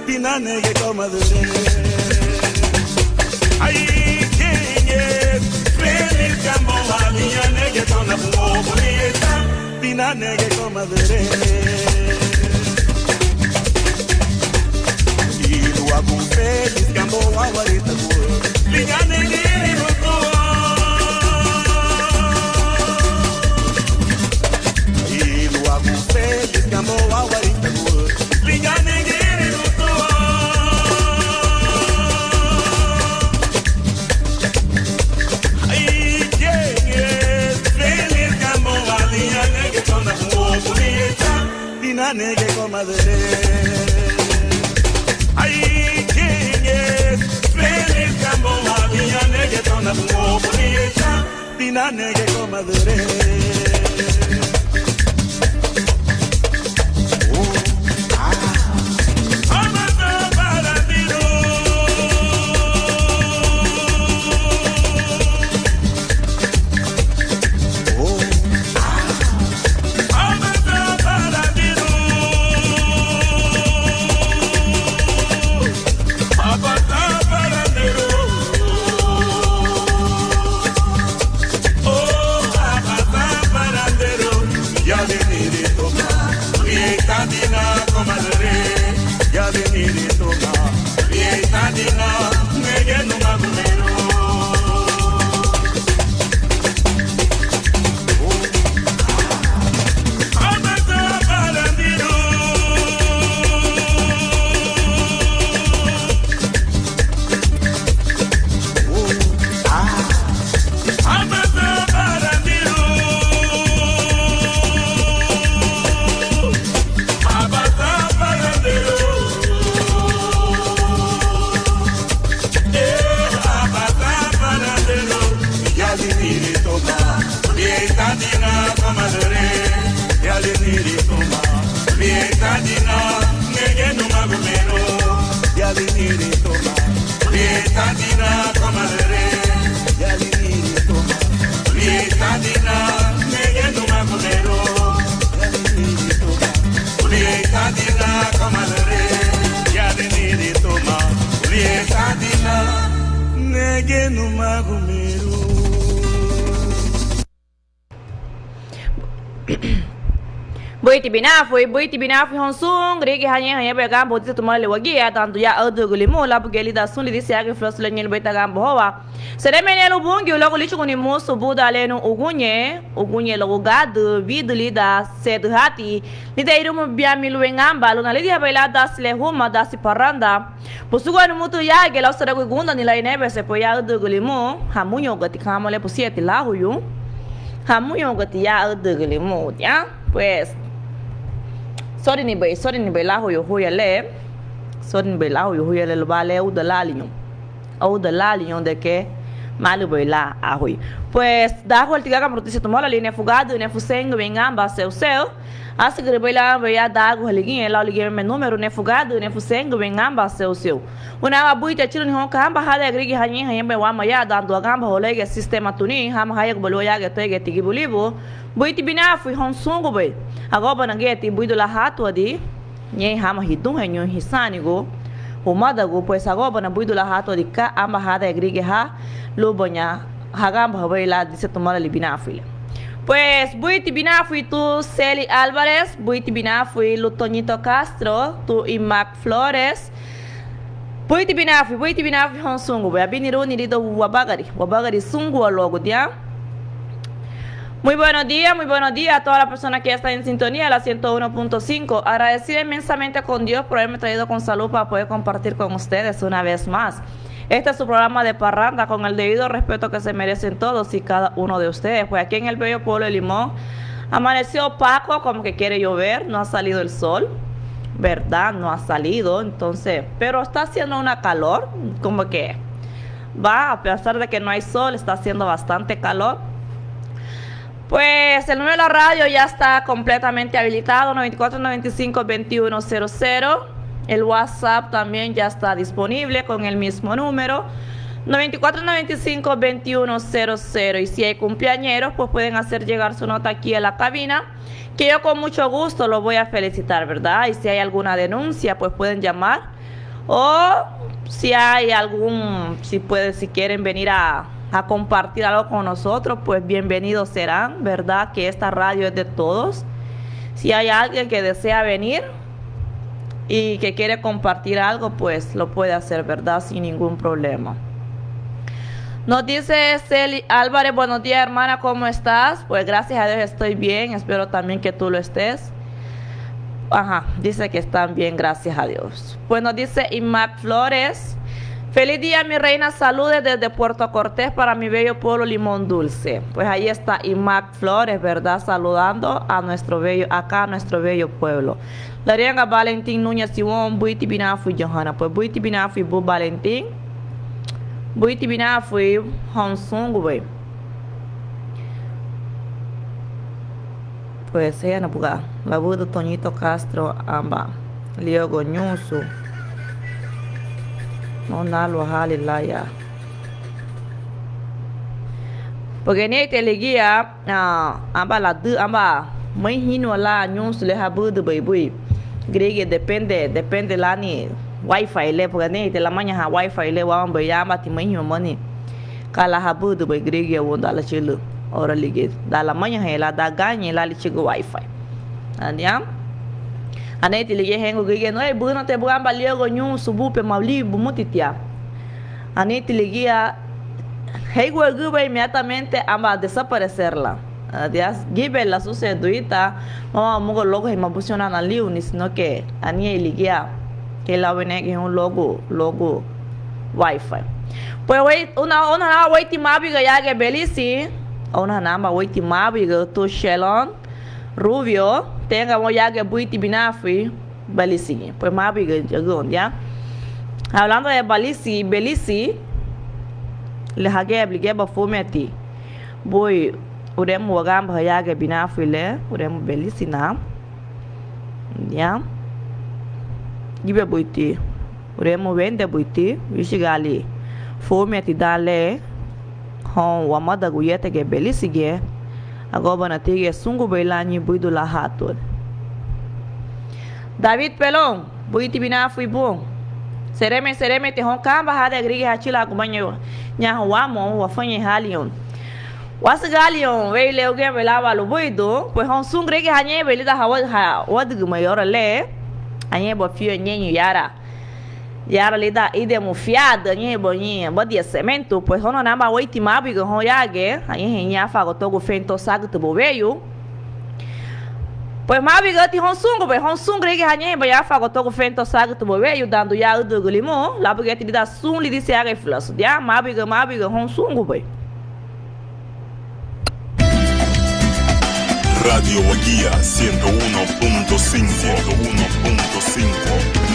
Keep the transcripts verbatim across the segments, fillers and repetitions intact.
Binanege comadre. Ay, ¿quién es? Félix Gamboa, liñanege tona buobu lieta. Binanege comadre. Iluagun Félix Gamboa waritagun. Liñanege irirutua. Iluagun Félix Gamboa waritagun. Liñanigi irirutua. Ay, ¿quién es? Félix Gamboa, liñanigi tona buobu lieta. Binanege comadre. Ay, ¿quién es? Félix Gamboa, liñanigi tona buobu lieta. Binanege comadre. Buiti binafi, buiti binafi houn sun gürigia ha ñein haña bei aganbahoun dise tumala le wagía, dandu ya aüdügü limun lábugiñe lidan sun lidisi agü fulasu le ñein lubéi taganbahoua. Seremei niña lun Bungiu luagu líchuguni murusun buda le nun uguñe, uguñe luagu gádürü widü lidan sedü hati, lidan irumu biama luéi aban lun nalidihabei lan dasi le huma, dasi paranda. Busugua numutün yagiñe lau saragu ugundani lan inebesei, pues ya aüdügü limun, hamuñougati kama le busenti lahuyu, hamuñougati ya aüdügü limun, ya, pues, sorinibei, sorinibei lahuyu huya le, sorinibei lahuyu huya le lubá le uda laliñoun. Audalali ñoun de que malubei lan ahui. Pues, dahuali tigagama notisia tumala li nefu gádürü, nefu seingü wein aban seu seu. Asügürübei lan bei ya daguha ligiñe, lau ligiñe meme númeru nefu gádürü, nefu seingü wein aban seu seu. Unama buiti achülüni houn ka aban hadaña gürigia ha ñein haña bei wama ya dandu aganbahoun luéigiñe sistema tuni, hama hayaguba luagu yagiñe tuéigiñe tigibu libu. Buiti binafi houn sungubei. Agobana giñeti buidu lan hátuadi. Ñein hama hiduheñu, hisaanigu, humadagu, pues, agobana buidu lan hátuadi ka aban hadaña gürigia ha lubaña haganbahabei lan dise tumala li binafi le. Pues, buiti binafi tun Celi Álvarez, buiti binafi lun Toñito Castro, tun Imac Flores. Buiti binafi, buiti binafi houn sungubei. Abiniruni lidoun wabagari, wabagari sungua luagu, diá. Muy buenos días, muy buenos días a toda la persona que ya está en sintonía, la ciento uno punto cinco. Agradecida inmensamente con Dios por haberme traído con salud para poder compartir con ustedes una vez más. Este es su programa de parranda, con el debido respeto que se merecen todos y cada uno de ustedes. Pues aquí en el bello pueblo de Limón amaneció opaco, como que quiere llover, no ha salido el sol, ¿verdad? No ha salido, entonces, pero está haciendo una calor, como que va, a pesar de que no hay sol, está haciendo bastante calor. Pues el número de la radio ya está completamente habilitado, noventa y cuatro noventa y cinco veintiuno cero cero. El WhatsApp también ya está disponible con el mismo número, noventa y cuatro noventa y cinco veintiuno cero cero. Y si hay cumpleañeros, pues pueden hacer llegar su nota aquí a la cabina, que yo con mucho gusto lo voy a felicitar, ¿verdad? Y si hay alguna denuncia, pues pueden llamar O si hay algún, si puede, si quieren venir a, a compartir algo con nosotros, pues bienvenidos serán, ¿verdad? Que esta radio es de todos. Si hay alguien que desea venir y que quiere compartir algo, pues lo puede hacer, ¿verdad? Sin ningún problema. Nos dice Celi Álvarez, buenos días, hermana, ¿cómo estás? Pues gracias a Dios estoy bien, espero también que tú lo estés. Ajá, dice que están bien, gracias a Dios. Bueno, dice Imac Flores. Feliz día, mi reina. Saludes desde Puerto Cortés para mi bello pueblo Limón Dulce. Pues ahí está Imac Flores, ¿verdad? Saludando a nuestro bello, acá a nuestro bello pueblo. Lariñaga Valentín Núñez Siwón, buiti binafi, Johanna. Pues buiti binafi bun, Valentín. Buiti binafi houn súngubei. Pues, ea na buga labürüdün Toñito Castro aban liagu ñunsu. No nalu ahali laya. Porque nihein ti ligía, ah, aban ladü, aban meihinua lan ñunsu le habürüdübei bui. Gürigia depende, depende lani wifi le, porque nihein ti lamañahan wifi le wamabei ya, aban ti meihinua mani ka lan habürüdübei gürigia woun dan lachülürün oura ligía, dan lamañahan lan, dan gañein lan lichügü wifi. Anihein ti ligía hengu gürigia nuéi bürüna te bugamba liagu ñunsu bupe mali bumuti tia. Anihein ti ligía heiguagübei inmediatamente aban desaparecer lan. Gíbe lasuseredun ítara, mama hamuga luagu hei mabusenrun naliuni, sino que anihein ligía kei lan wenegiñe houn luagu, luagu wifi. Pues, óunaha naba weiriti mábuiga yagiñe Belize, óunaha naba weiriti mábuiga to Shelon Rubio, tenga woun yagiñe buiti binafi Belizegiñe. Pues mábuiga yagüoun ya. Hablando de Belize, Belize, le hagía ligíaba furumiñeti buri uremu waganbaha yagiñe binafi le, uremu Belize na. Ya. Gíbe buiti uremu wendebuiti wíchigaali furumiñeti dan le houn wamadagu yétegiñe Belizegiñe, agubanati giñe súngubei lan ñein buidu lan hatuani. David Pelón, buiti binafi bun. Seremei, seremei ti houn kanba hadan gürigia hachülaagubaña ñahoun wamoun wafañei haliñoun, wasügüaliñoun weyu le ugúñebei lan aban lubuidun, pues houn sun gürigia hañeñebei lidan hawa-, hawadügümei oura le, añeñebei fiu ñeñu yara, yara lidan ídemu fiadü, añeñebei ñein abadisementu, pues óunaha naba weiriti mábuiga houn yagiñe, añahein ñein áfaaguatu fein to ságütüba weyu. Pues mábuiga ti houn súngubei, houn sun gürigia hañeñebei áfaaguatu fein to ságütüba weyu, dandu ya üdügülimu, labugiñeti lidan sun lidisi agei fulasu, ya, mábuiga, mábuiga houn súngubei. Radio Wagía ciento uno punto cinco, ciento uno punto cinco.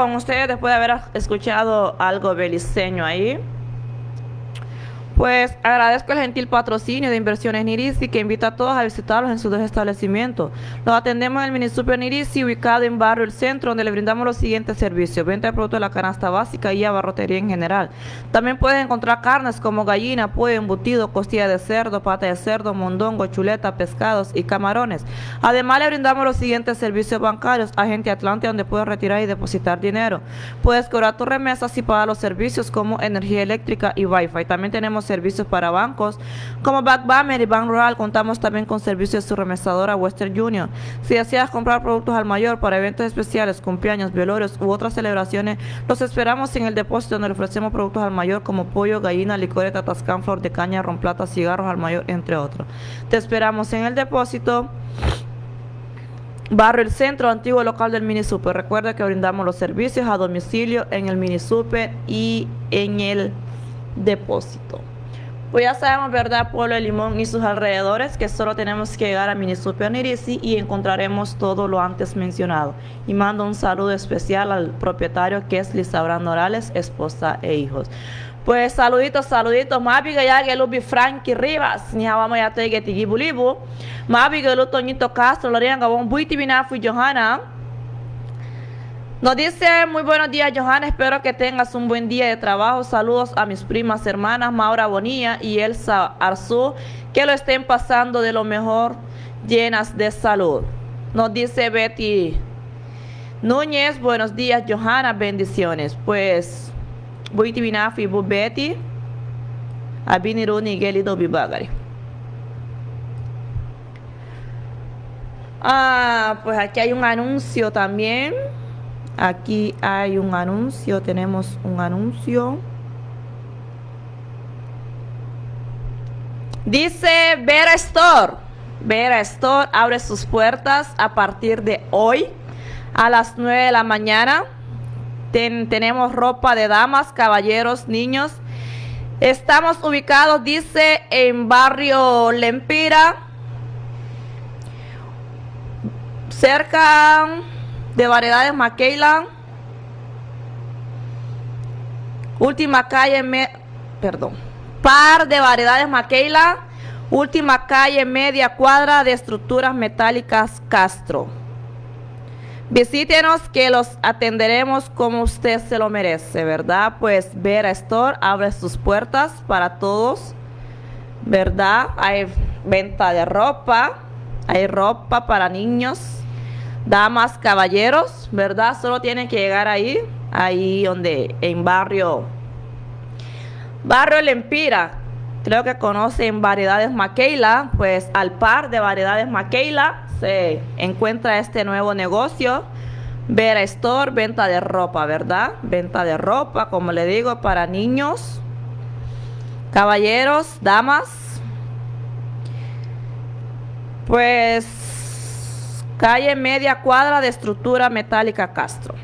Con ustedes después de haber escuchado algo beliceño ahí. Pues agradezco el gentil patrocinio de Inversiones Nirisi, que invita a todos a visitarlos en sus dos establecimientos. Los atendemos en el Minisuper Nirisi, ubicado en Barrio El Centro, donde le brindamos los siguientes servicios: venta de productos de la canasta básica y abarrotería en general. También pueden encontrar carnes como gallina, pollo, embutido, costilla de cerdo, pata de cerdo, mondongo, chuleta, pescados y camarones. Además, le brindamos los siguientes servicios bancarios: agente Atlántida, donde puede retirar y depositar dinero. Puedes cobrar tus remesas y pagar los servicios como energía eléctrica y Wi-Fi. También tenemos servicios para bancos como Back Bammer y Bank Rural. Contamos también con servicios de su remesadora Western Union. Si deseas comprar productos al mayor para eventos especiales, cumpleaños, velorios u otras celebraciones, los esperamos en el depósito, donde le ofrecemos productos al mayor como pollo, gallina, licores, tatascán, flor de caña, ron plata, cigarros al mayor, entre otros. Te esperamos en el depósito, Barrio El Centro, antiguo local del Minisuper. Recuerda que brindamos los servicios a domicilio en el Minisuper y en el depósito. Pues ya sabemos, ¿verdad? Pueblo de Limón y sus alrededores, que solo tenemos que llegar a Minisuper Nirisi y encontraremos todo lo antes mencionado. Y mando un saludo especial al propietario, que es Liz Abraham Norales, esposa e hijos. Pues saluditos, saluditos. Mábiga ya Gelubi Frankie Rivas, ni hawa maya tege tigibu libu. Mábiga lu Toñito Castro, Lorian Gabón, buiti binafi Johanna. Nos dice: "Muy buenos días, Johanna. Espero que tengas un buen día de trabajo. Saludos a mis primas hermanas Maura Bonilla y Elsa Arzú, que lo estén pasando de lo mejor, llenas de salud". Nos dice Betty Núñez: "Buenos días, Johanna. Bendiciones". Pues buiti binafi bu Betty, abiniruni ge lidoun bibagari. Ah, pues aquí hay un anuncio también. Aquí hay un anuncio, tenemos un anuncio. Dice Vera Store. Vera Store abre sus puertas a partir de hoy a las nueve de la mañana. Ten- tenemos ropa de damas, caballeros, niños. Estamos ubicados, dice, en barrio Lempira, cerca de Variedades Maqueila, última calle, me- perdón, par de Variedades Maqueila, última calle, media cuadra de Estructuras Metálicas Castro. Visítenos, que los atenderemos como usted se lo merece, ¿verdad? Pues Vera Store abre sus puertas para todos, ¿verdad? Hay venta de ropa, hay ropa para niños, damas, caballeros, ¿verdad? Solo tienen que llegar ahí, ahí donde, en barrio, barrio Lempira. Creo que conocen Variedades Maqueila, pues al par de Variedades Maqueila se encuentra este nuevo negocio, Vera Store, venta de ropa, ¿verdad? Venta de ropa, como le digo, para niños, caballeros, damas. Pues calle, media cuadra de Estructura Metálica Castro.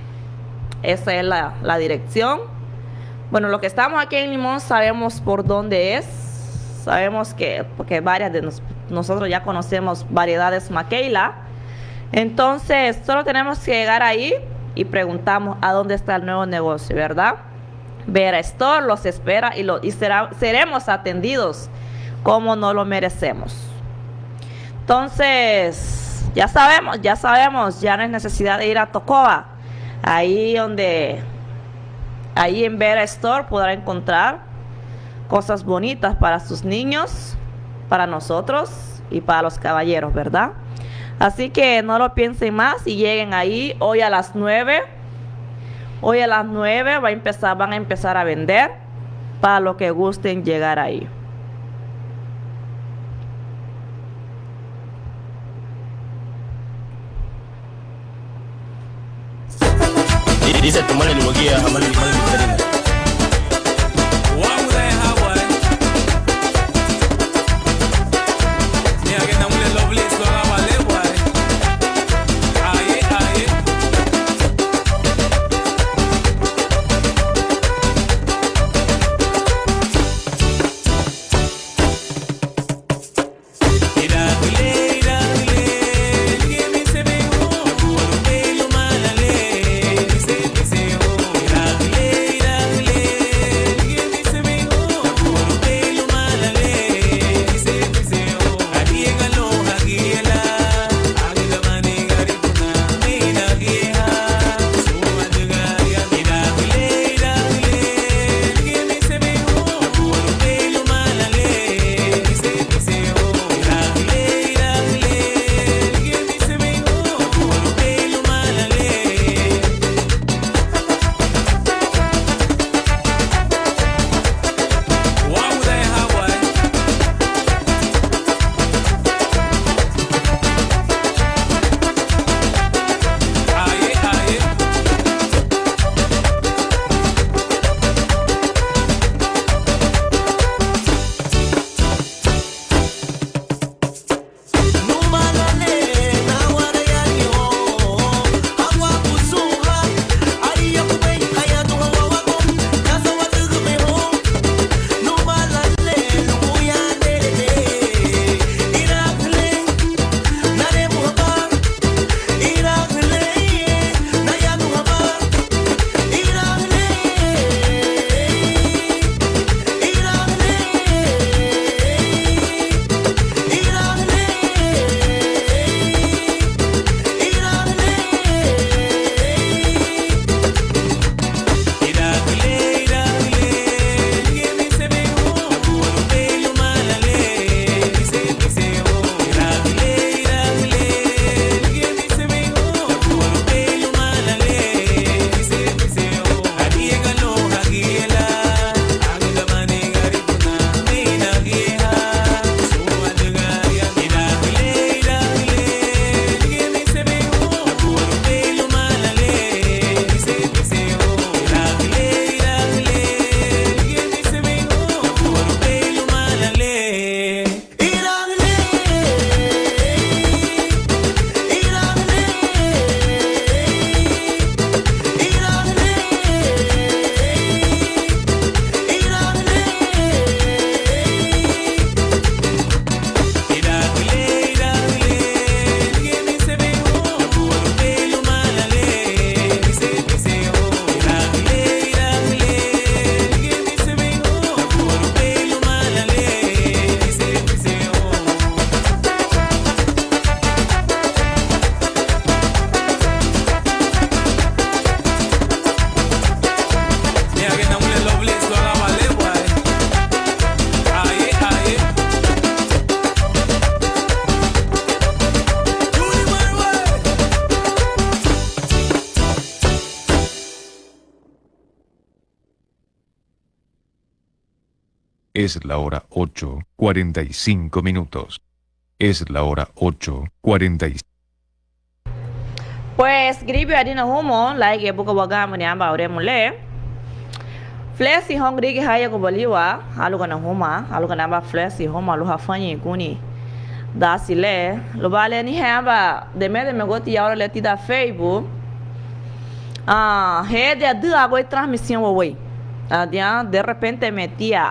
Esa es la, la dirección. Bueno, los que estamos aquí en Limón sabemos por dónde es. Sabemos que, porque varias de nos- nosotros ya conocemos Variedades Maqueila. Entonces, solo tenemos que llegar ahí y preguntamos a dónde está el nuevo negocio, ¿verdad? Vera Store los espera y, lo, y será- seremos atendidos como no lo merecemos. Entonces, ya sabemos, ya sabemos, ya no es necesidad de ir a Tocoa. Ahí donde, ahí en Vera Store podrá encontrar cosas bonitas para sus niños, para nosotros y para los caballeros, ¿verdad? Así que no lo piensen más y lleguen ahí hoy a las nueve. Hoy a las nueve va a empezar, van a empezar a vender para los que gusten llegar ahí. Es la hora ocho cuarenta y cinco minutos. Es la hora ocho cuarenta y cinco. Pues, gürigia, adina humoun, lárigiñe buga waganbuni aban uremu le. Flexihoun gürigia ha yagubaliwa, áluga na huma, áluga na aban flexihoun, lun hafañeinguni dasi le, lubá le anihein aban demedemeguati ya ora le tidan Facebook. Ah, hede adüa agua transmisión wawéi. Adian, de repente metía.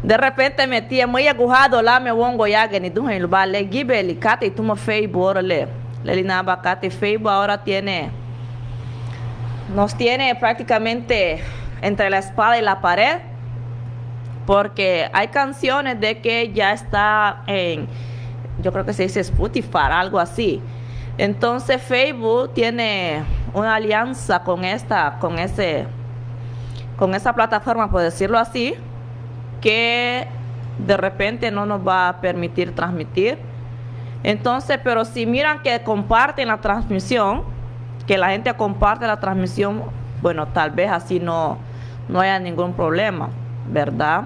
De repente metía. Mayaguhado lame woungua yageni duheñu lubá le gibeli katei tuma Facebook ora le. Leli naba katei Facebook ahora tiene, nos tiene prácticamente entre la espada y la pared. Porque hay canciones de que ya está en, yo creo que se dice Spotify, algo así. Entonces Facebook tiene una alianza con esta, con ese, con esa plataforma, por decirlo así, que de repente no nos va a permitir transmitir. Entonces, pero si miran que comparten la transmisión, que la gente comparte la transmisión, bueno, tal vez así no, no haya ningún problema, ¿verdad?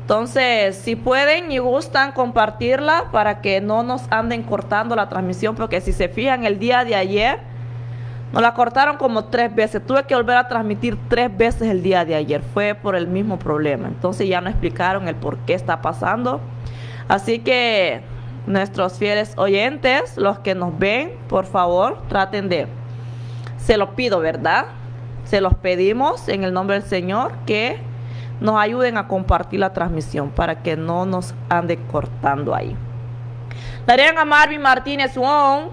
Entonces, si pueden y gustan compartirla para que no nos anden cortando la transmisión, porque si se fijan, el día de ayer nos la cortaron como tres veces. Tuve que volver a transmitir tres veces el día de ayer. Fue por el mismo problema. Entonces ya nos explicaron el por qué está pasando. Así que nuestros fieles oyentes, los que nos ven, por favor, traten de, se lo pido, ¿verdad? Se los pedimos en el nombre del Señor que nos ayuden a compartir la transmisión para que no nos ande cortando ahí. Lariñaga Marvin Martínez woun: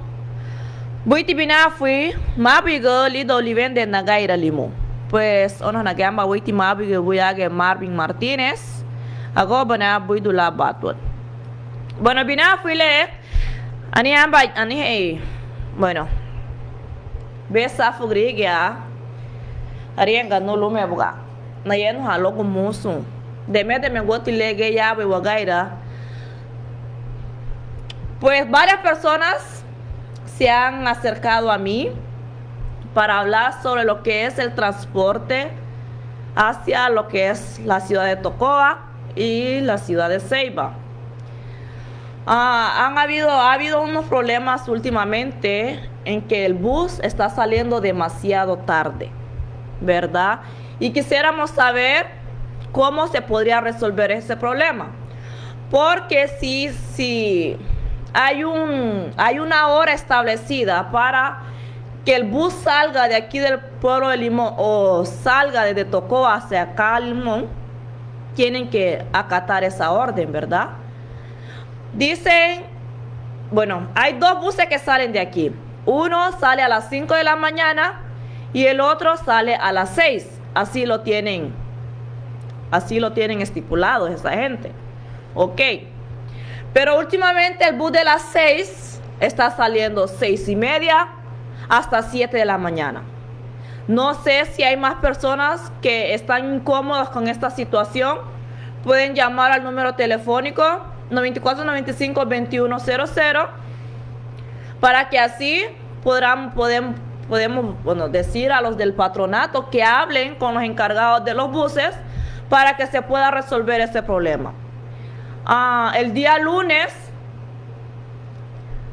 Buiti binafi, mábuiga lidoun liwende Nagaira Limón. Pues, óunaha nagei aban buiti mábuiga buyágiñe Marvin Martínez. Agobana buidu lan bátuati. Bueno, binafi le, anihein aban, anihein, bueno, besafu gürigia, ariñaga nun lume buga nayanuhan luagu musu demedemeguati le gayarabei wageira. Pues varias personas se han acercado a mí para hablar sobre lo que es el transporte hacia lo que es la ciudad de Tocoa y la ciudad de Ceiba. Ah, han habido, ha habido unos problemas últimamente en que el bus está saliendo demasiado tarde, ¿verdad? Y quisiéramos saber cómo se podría resolver ese problema. Porque si, si hay un, hay una hora establecida para que el bus salga de aquí del pueblo de Limón o salga desde Tocoa hacia acá a Limón, tienen que acatar esa orden, ¿verdad? Dicen, bueno, hay dos buses que salen de aquí. Uno sale a las cinco de la mañana y el otro sale a las seis. Así lo tienen, así lo tienen estipulado esa gente. Ok. Pero últimamente el bus de las seis está saliendo seis y media hasta siete de la mañana. No sé si hay más personas que están incómodas con esta situación. Pueden llamar al número telefónico noventa y cuatro noventa y cinco veintiuno cero cero para que así podrán, podem-, podemos, bueno, decir a los del patronato que hablen con los encargados de los buses para que se pueda resolver ese problema. Ah, el día lunes,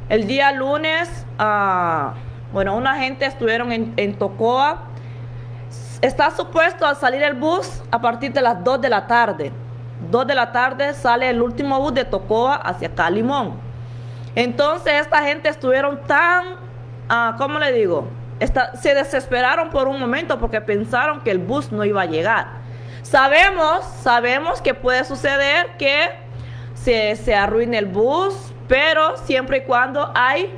el día lunes, ah, bueno, una gente estuvieron en, en Tocoa. Está supuesto a salir el bus a partir de las dos de la tarde. Dos de la tarde sale el último bus de Tocoa hacia acá, Limón. Entonces, esta gente estuvieron tan, ah, ¿cómo le digo? Esta-, se desesperaron por un momento porque pensaron que el bus no iba a llegar. Sabemos, sabemos que puede suceder que se, se arruine el bus, pero siempre y cuando hay,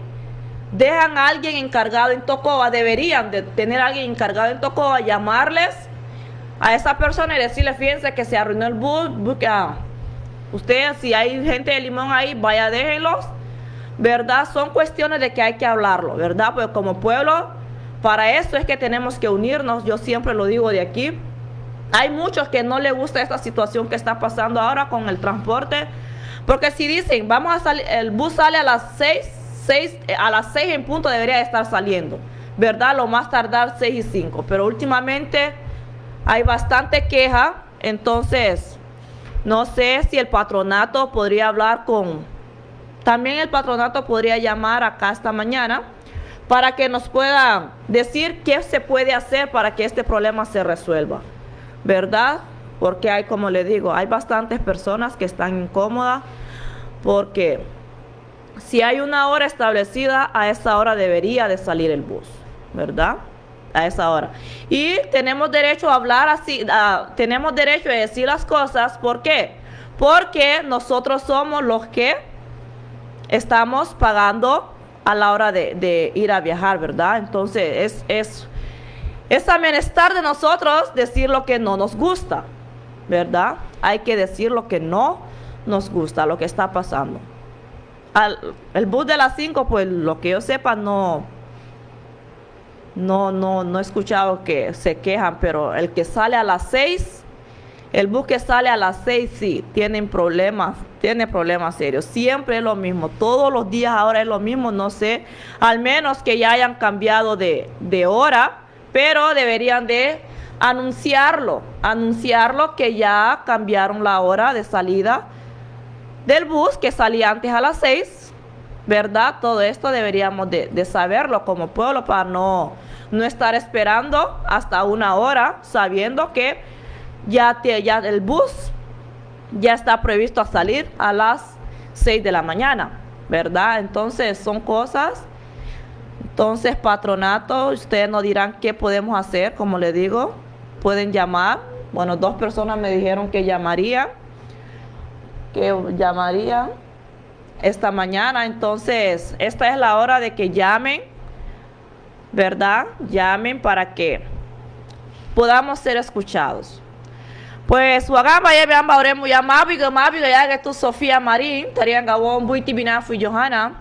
dejan a alguien encargado en Tocoa, deberían de tener a alguien encargado en Tocoa, llamarles a esa persona y decirle: "Fíjense que se arruinó el bus, busque a usted, si hay gente de Limón ahí, vaya, déjenlos", ¿verdad? Son cuestiones de que hay que hablarlo, ¿verdad? Porque como pueblo, para eso es que tenemos que unirnos, yo siempre lo digo de aquí. Hay muchos que no le gusta esta situación que está pasando ahora con el transporte, porque si dicen: "Vamos a salir, el bus sale a las seis, seis, eh, a las seis en punto debería estar saliendo, ¿verdad? Lo más tardar seis y cinco", pero últimamente hay bastante queja, entonces No sé si el patronato podría hablar con, también el patronato podría llamar acá esta mañana para que nos puedan decir qué se puede hacer para que este problema se resuelva, ¿verdad? Porque hay, como le digo, hay bastantes personas que están incómodas porque si hay una hora establecida, a esa hora debería de salir el bus, ¿verdad? A esa hora. Y tenemos derecho a hablar así, a, tenemos derecho a decir las cosas. ¿Por qué? Porque nosotros somos los que estamos pagando a la hora de, de ir a viajar, ¿verdad? Entonces, es, es, es a menester de nosotros decir lo que no nos gusta, ¿verdad? Hay que decir lo que no nos gusta, lo que está pasando. Al, el bus de las cinco, pues lo que yo sepa, no, no, no, no he escuchado que se quejan, pero el que sale a las seis, el bus que sale a las seis, sí, tienen problemas, tiene problemas serios. Siempre es lo mismo, todos los días ahora es lo mismo, no sé, al menos que ya hayan cambiado de, de hora, pero deberían de anunciarlo, anunciarlo que ya cambiaron la hora de salida del bus, que salía antes a las seis, ¿verdad? Todo esto deberíamos de, de saberlo como pueblo para no, no estar esperando hasta una hora sabiendo que ya, te- ya el bus ya está previsto a salir a las seis de la mañana, ¿verdad? Entonces, son cosas. Entonces, patronato, ustedes nos dirán qué podemos hacer, como le digo, pueden llamar. Bueno, dos personas me dijeron que llamarían, que llamarían esta mañana. Entonces, esta es la hora de que llamen, ¿verdad? Llamen para que podamos ser escuchados. Pues, wagamba yebe amba oremu ya, mábuiga, mábuiga yágütu Sofía Marín, tariñaga woun: Buiti binafi, Johanna.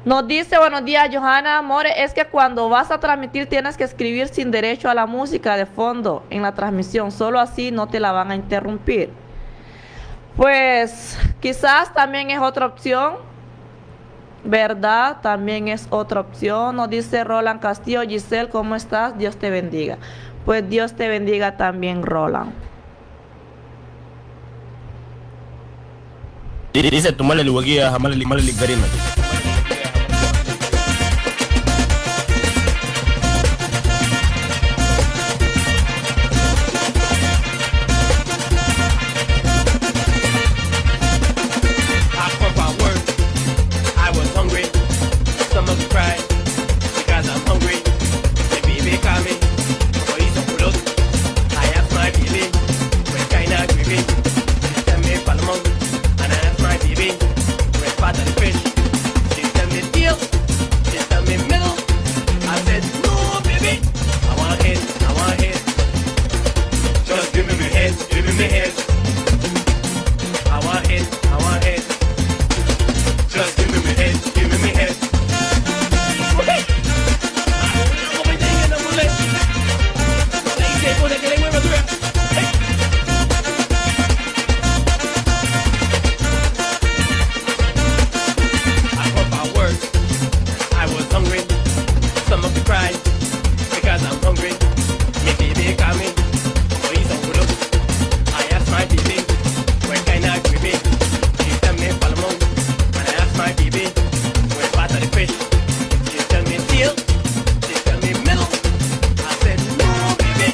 Nos dice: buenos días, Johanna. More, es que cuando vas a transmitir tienes que escribir sin derecho a la música de fondo en la transmisión, solo así no te la van a interrumpir. Pues quizás también es otra opción, ¿verdad? También es otra opción. Nos dice Roland Castillo: Giselle, ¿cómo estás? Dios te bendiga. Pues Dios te bendiga también, Roland. Dice tu malali wagía, ha malali, malali Garinagu. I come for work. I was hungry. Stomach cry because I'm hungry. The baby call me. Boy, he's a bullet. I ask my baby, what kind of gravy? She tell me palamon. And I ask my baby, what part of the fish? She tell me tail. She tell me middle. I said, no, baby. I want head. I want head. Just give me my head. Give me my head. I want head. I want head. Just give me my head, give me my head. I hope I work. I was hungry. Stomach cry. Because I'm hungry. Mi baby call me. Boy, he's a bullet. I ask my baby, what kind of gravy? She tell me palamon. And I ask my baby, what part of the fish? She tell me tail. She tell me middle. I said, no, baby.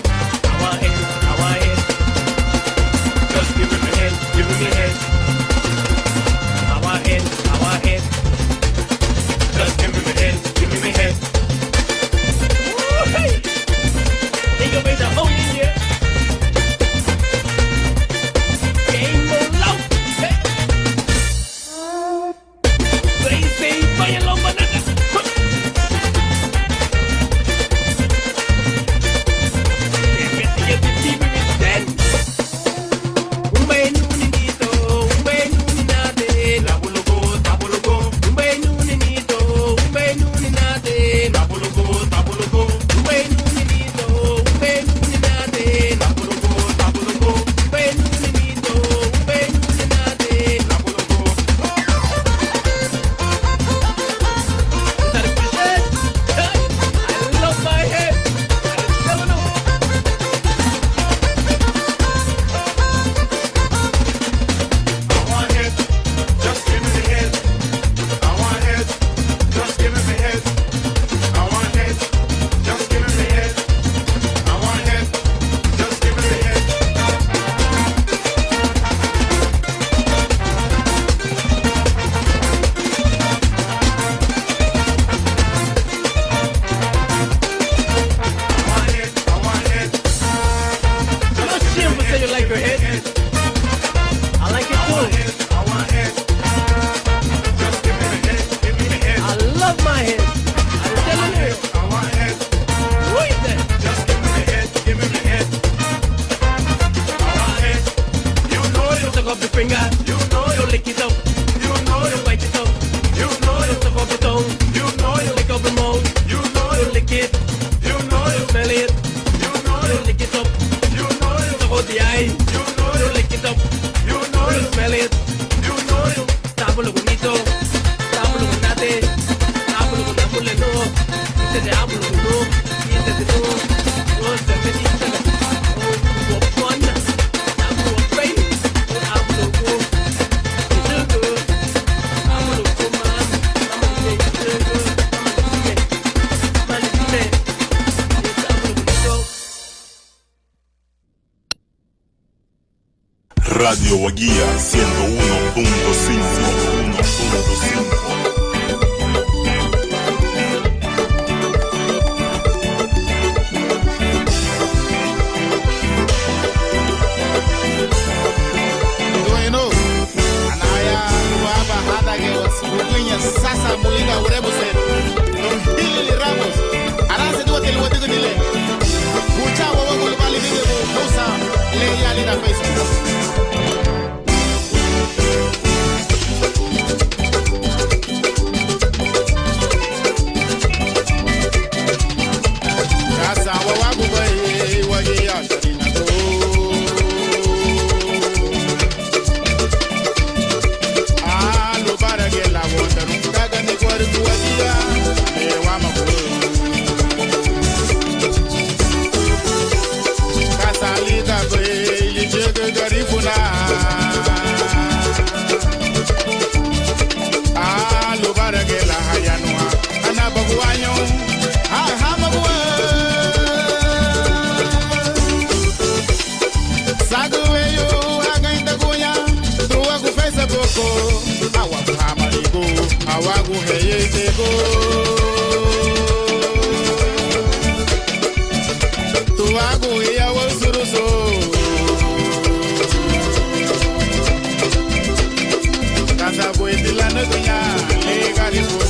I want head. I want head. Just give me my head. Give me my head. I want head. I want head. Just give me my head. Give me my head. Radio Wagía ciento uno punto cinco, uno punto cinco. Bueno, anaya, nuaba hádangiñe wügüriña sasa buliga urebuse, don Gil Ramos, aranseduati le wadügüni le, buchá wawagu lubá lidügübu housa le ya lidan Facebook. Kasa wawagubei wagía Garinagu. Alubaragiñe lawoundarun káganiguarügü wagía le wámaguaü. Kasa lidabei lichügü Garifuna. Alubaragiñe lahayanuhan anabaguañoun, ha, hamaguaü. Sagü weyu hagañitaguña tuagu Facebook, hawagu hamarigu, hawagu heyeitegu. Tuagu iya wausurusu. Kasa buiti lanügüña le Garifuna.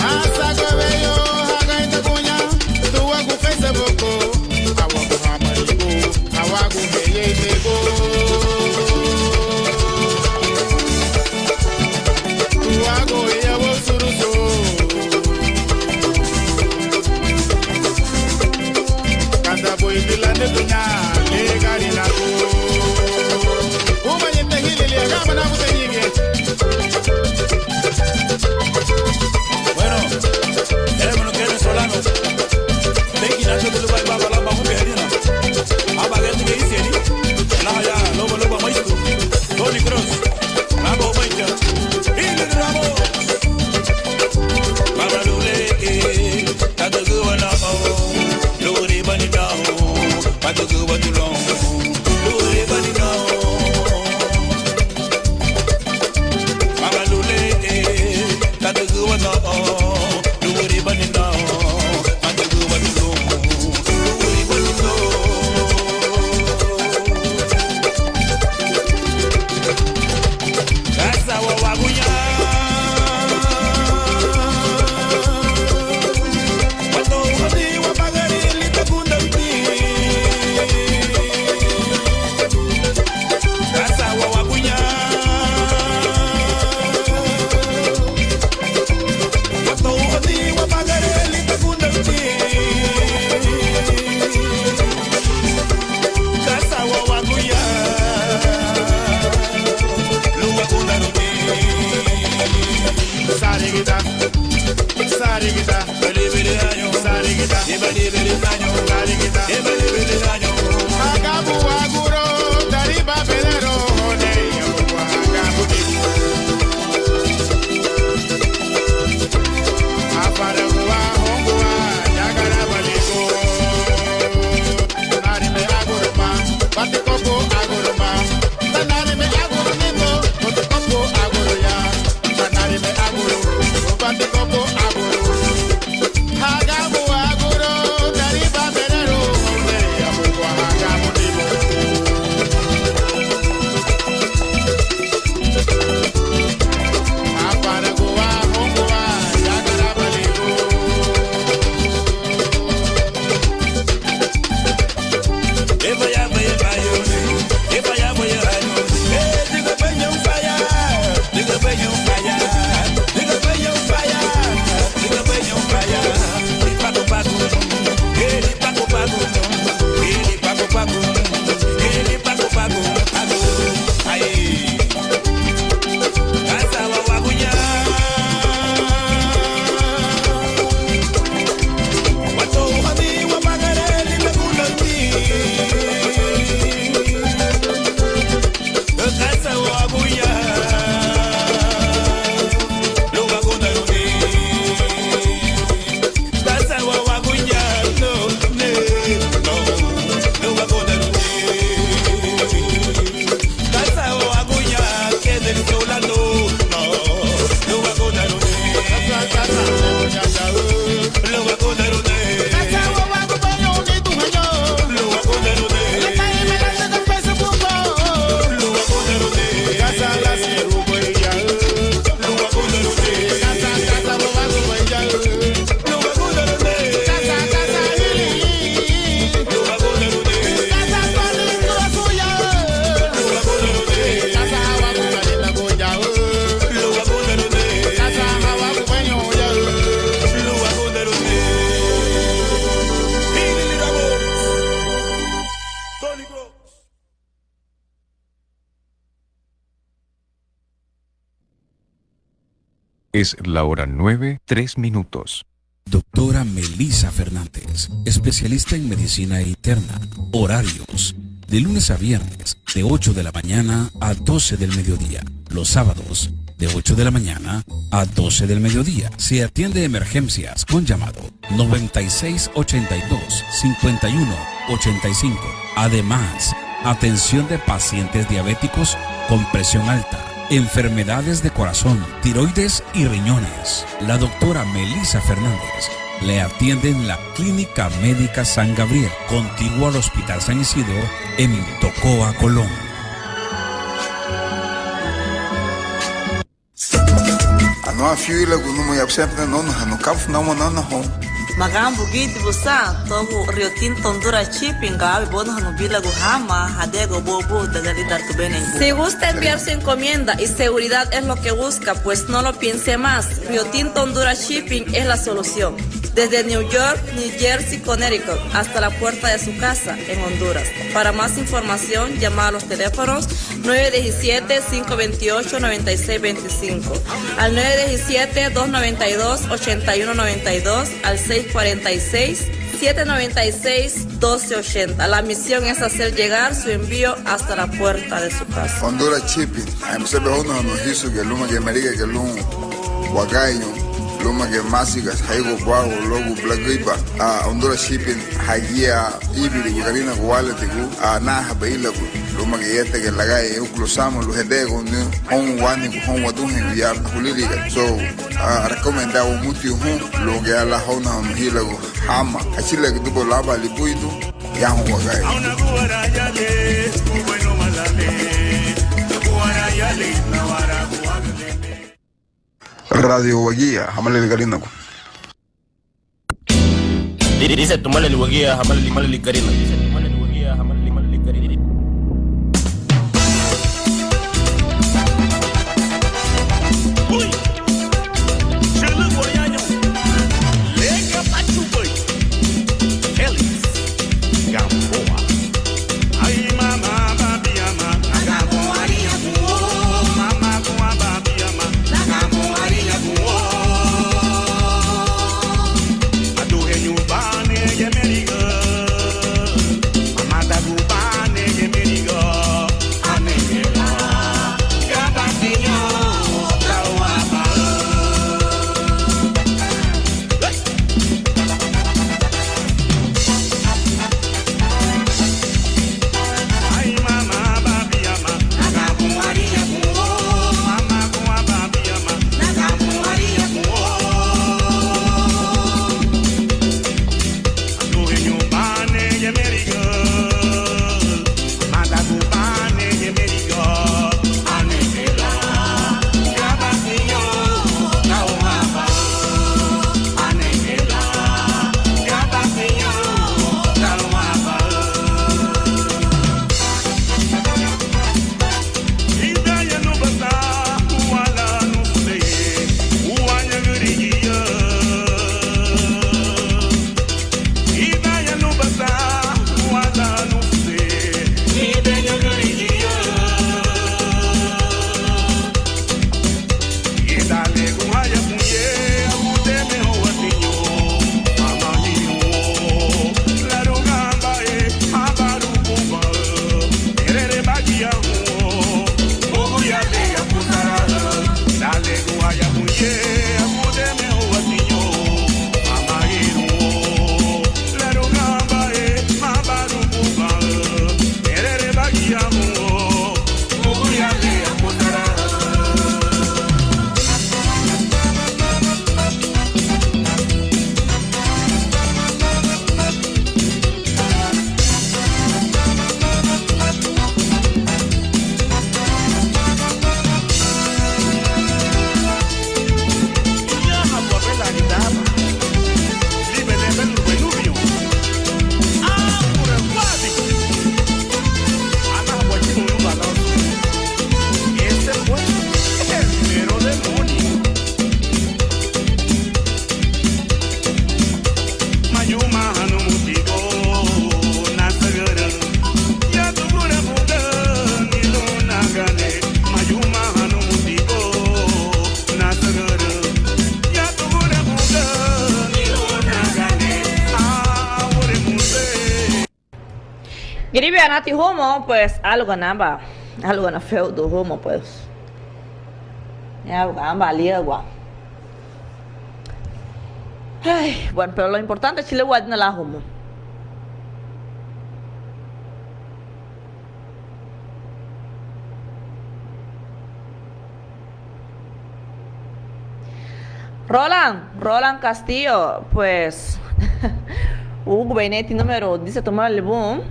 Asagü weyu hagañitaguña tuagu Facebook, hawagu hamarigu, hawagu heyeitegu. Tuagu iya wausurusu. Kasa buiti lanügüña le Garinagu. Ubaña tehilili agama nabuteñigiñe. Bueno, hermano venezolano, tenki nacho de Dubai, baba, lama, hume, harina. Aba, gente que dice, ni, nada, ya, lobo, lobo, maestro, Tony Cross, Rabo, Maika, Ingrid Ramos. Baba, lule, eh, tata, guana, oh, lure, bani, no, bata, gua, tulon, lure, bani, no. Sarigida, sarigida, sarigida, sarigida. Hagabu aguro, dariba belero, ne, hagabu ni. Afaragua, hongua, yagarabaligo. Tanarime aguruma, batikopu aguruma. Tanarime agurunimo, batikopu aguruya. Tanarime aguru, batikopu aguru. Hagabu aguru, dariba berero, ne, agurua hagabu nibo. Afaragua, hongua, yagarabaligo. Es la hora nueve, tres minutos. Doctora Melisa Fernández, especialista en medicina interna. Horarios: de lunes a viernes, de ocho de la mañana a doce del mediodía. Los sábados, de ocho de la mañana a doce del mediodía. Se atiende emergencias con llamado noventa y seis ochenta y dos, cincuenta y uno ochenta y cinco. Además, atención de pacientes diabéticos con presión alta, enfermedades de corazón, tiroides y riñones. La doctora Melisa Fernández le atiende en la Clínica Médica San Gabriel, contiguo al Hospital San Isidro, en Tocoa, Colón. Anuafiu ilagun numei, absente nóunahanu, kafu nauma nóunahoun. Maganbugitibu san tuagu Rio Tinto Honduras Shipping, gawabi bóunahanu bílagu hama hadiagu uboubu dagalidartu bene. Si gusta enviar su encomienda y seguridad es lo que busca, pues no lo piense más. Rio Tinto Honduras Shipping es la solución. Desde New York, New Jersey, Connecticut, hasta la puerta de su casa en Honduras. Para más información, llama a los teléfonos nueve diecisiete, cinco veintiocho, noventa y seis veinticinco, al nueve diecisiete, dos noventa y dos, ochenta y uno noventa y dos, al seis cuarenta y seis, siete noventa y seis, doce ochenta. La misión es hacer llegar su envío hasta la puerta de su casa. Honduras Shipping, a, busebe hóunahanu hísugiñe lúmagiñe Meriga, giñe lun Wagañu, lúmagiñe Másigas, Hayigo Buagu, luagu Blagüiba. A, Honduras Shipping hagía íbirigu Garinagu wáletigu, a, anahabei ilagun lúmagiñe yéetegiñe lagañein úkulu samu lun hederegeruni houn wánigu, houn waduheñu ya hulíliga. So, a, recomendagun wamutiña hun lun gayara lan hóunahanu hílagun hama hachülürügüdübei lan aban libuidun ya hun wagañein. Radio Wagía, hamalali Garinagu. Di-, dice tu malali Wagía, hamalali, malali Garinagu. Dice tu malali Wagía, hamalali, malali Garinagu. Uy! Chülügu ayañu. Lega Pachubei. Félix Gamboa. Ay, mama, babiama, laga mo ariñagun o. Mama, gua, babiama, laga mo ariñagun o. Aduheñu bane ye Meriga. Mama, dagu Giribianati humoun, pues, áluga naba, áluga nafeudun humoun, pues. Áluga naba liagua. Ay, bueno, pero lo importante chilagua dina lan humoun. Roland, Roland Castillo, pues, ugubei neti númeru dise tumalali bun.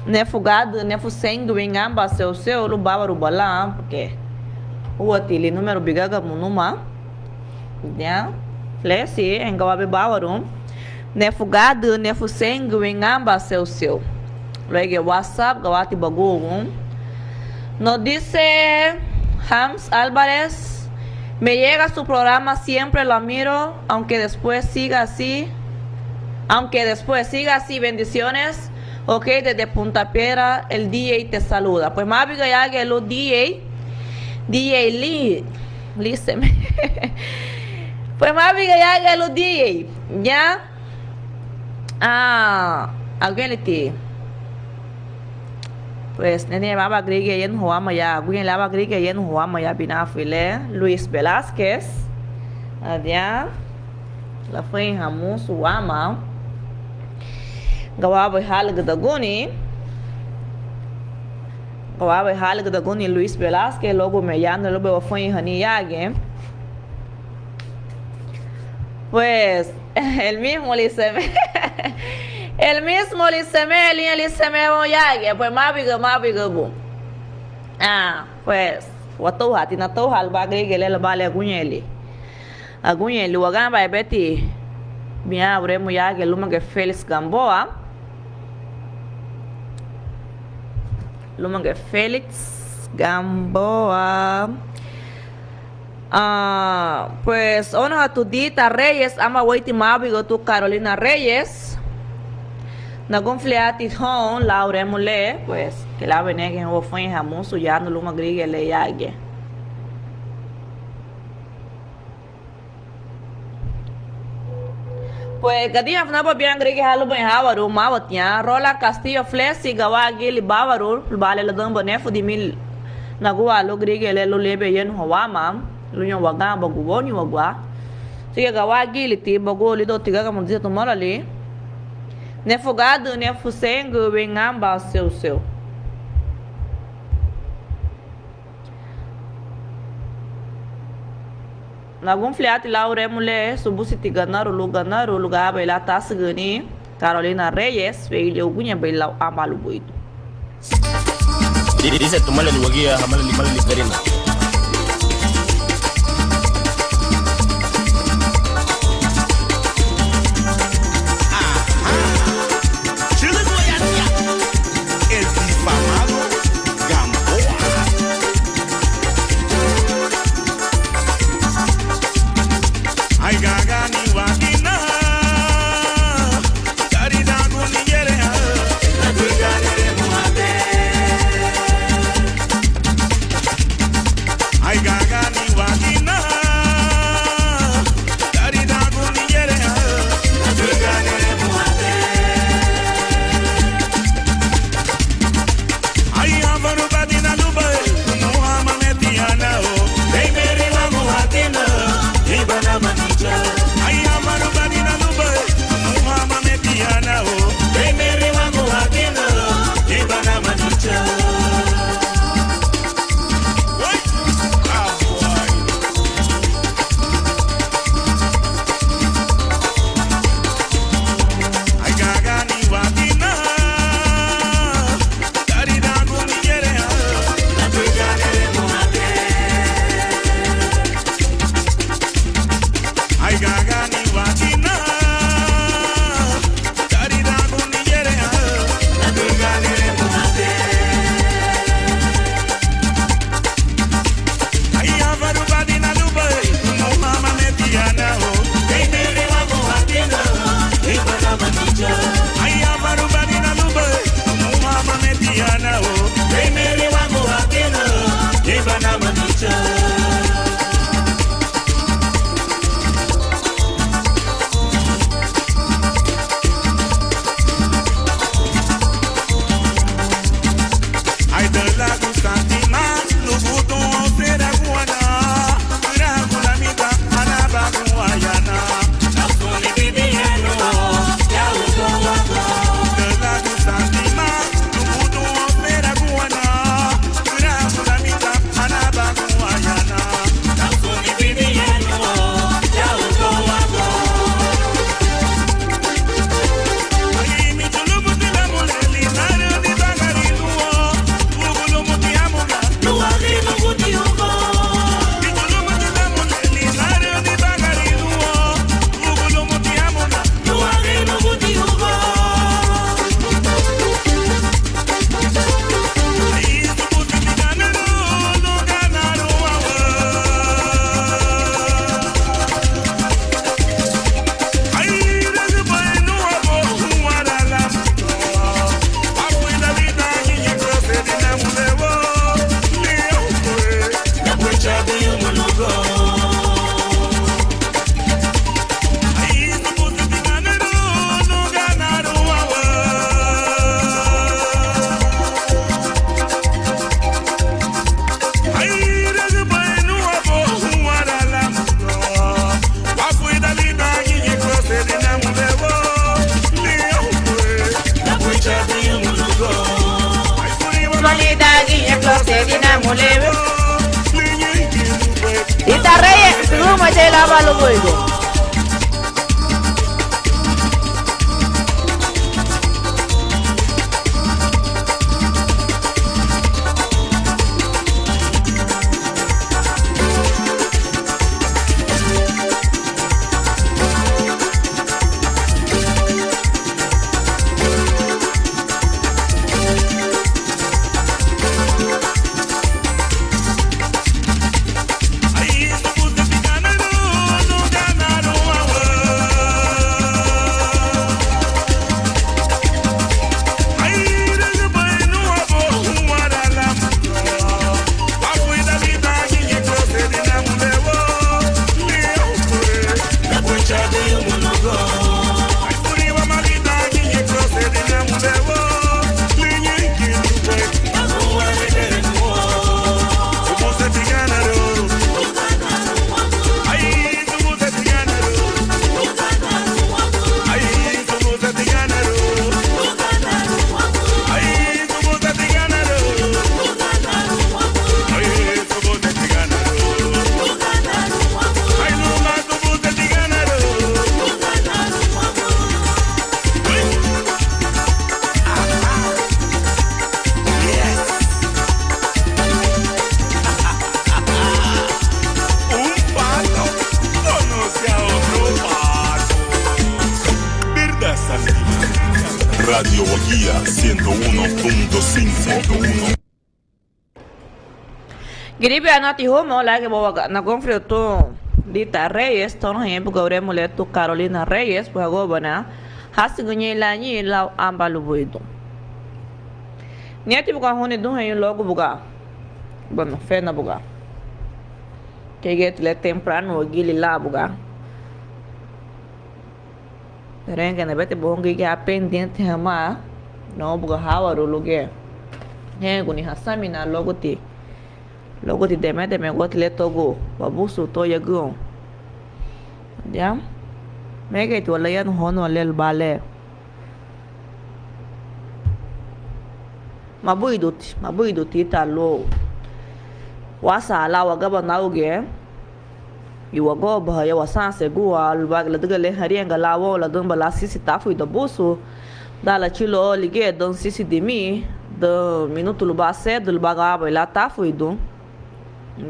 Nefu gadü, nefu seingü wein aban seu seu lun báwaru balan, porque úati li númeru bigagamu numa. Ya, flesi, enga wabe báwaru. Nefu gadü, nefu seingü wein aban seu seu. Luego WhatsApp, gawati bagugun. Nos dice Hams Álvarez, me llega su programa, siempre lo miro, aunque después siga así, aunque después siga así, bendiciones. Ok, desde Punta Piedra, el D J te saluda. Pues mábiga yagiñe lun D J, D J Lee, Lee Seme. Pues mábiga yagiñe lun D J, ya. Ah, aguñeliti. Pues, nene, aban gürigia yenuha wama ya, aguñe le aban gürigia yenuha wama ya, binafi le, Luis Velázquez. Adian, lafuenha musu wama. Gawabei hálügüdaguni. Gawabei hálügüdaguni Luis Velázquez, luagu me yanu lubei wafuenhani yagiñe. Pues, el mismo Lee Seme. El mismo Lee Seme, liña Lee Seme woun yagiñe, pues, mábiga, mábiga bun. Ah, pues, watouhati, natouha lubá gürigia le, lubá le aguñeli. Aguñeli, waganbabeti bián uremu yagiñe lúmagiñe Félix Gamboa. Lúmagiñe Félix Gamboa. Ah, pues, óunahatu Dita Reyes, aban weiriti mábiguatu Carolina Reyes. Nagunfulati houn lau uremu le, pues, kei lubéi nege houn wafuenha musu yanu luma gürigia le yagiñe. Pues, gadiha funaba bián gürigia ha lubéi háwaru, máwatiña, Roland Castillo Flesi, gawagili báwaru, lubá le ladanba nefu dimil nagúa lun gürigia le lun liabin ayanuha wama, lunya waganba guboñuagua. Sigia gawagiliti bagua lidoun tigagamu dise tumalali. Nefu gádürü, nefu seingü, wein aban seu seu. Nagunfulati lau uremu le, subuditi ganaru lun ganaru, lun gayabei lan tásügürüni Carolina Reyes, weyu le uguñebei lau aban lubuidun. Dise tumalali wagía hamalali malali Garinagu. Chülügü wayatiña, el difamado Gamboa. Ay, gagani watina. Lita Reyes, luma dei laba lubuidu. Radio Wagía ciento uno punto cinco. Giribianati humoun, lagi bawaga nagunfuri tun Lita Reyes, tonu hañein buga uremu le tun Carolina Reyes, buga hagubana hásügüñein lañi lau aban lubuidun. Niati buga huni duheñu luagu buga, bueno, fena buga, kei geti le temprano wagili lan buga. Rengeni beti buhungi gia pendiente hama, no buga hawaru luge. Henguni hasaminan luaguti, luaguti demedemeguati le togu babusu to yagüoun. Ya. Megeiti wala yanu honu alel bale. Mabuiduti, mabuiduti ita luou. Wasa ala wagaba nauge. Iwagobahaña wasansegua lubá ladüga le hariñaga lan woun ladügba lan sisi tafuidu abusu. Dan lachülü ligía dan sisi dimí, dan minutu lubá sedü lubá gawabai lan tafuidu.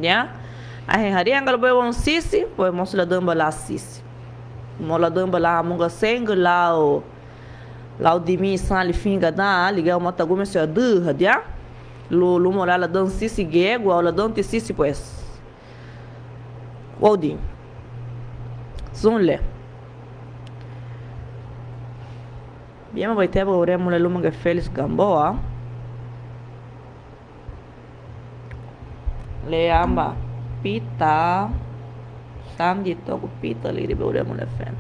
Ya. Anhein hariñaga lubéi woun sisi, pues mosu ladügba lan sisi. Mosu ladügba lan hamuga seingü lau, lau dimí sanli finga dan, ligía mota gumesi adühadiña. Lu, lumoun lan ladan sisi giñe, gua ladanti sisi, pues. Woudin. Sun le. Biama baiteba uremu le lúmagiñe Félix Gamboa. Le amba Pita. Sandi togu Pita liri be uremu le fena.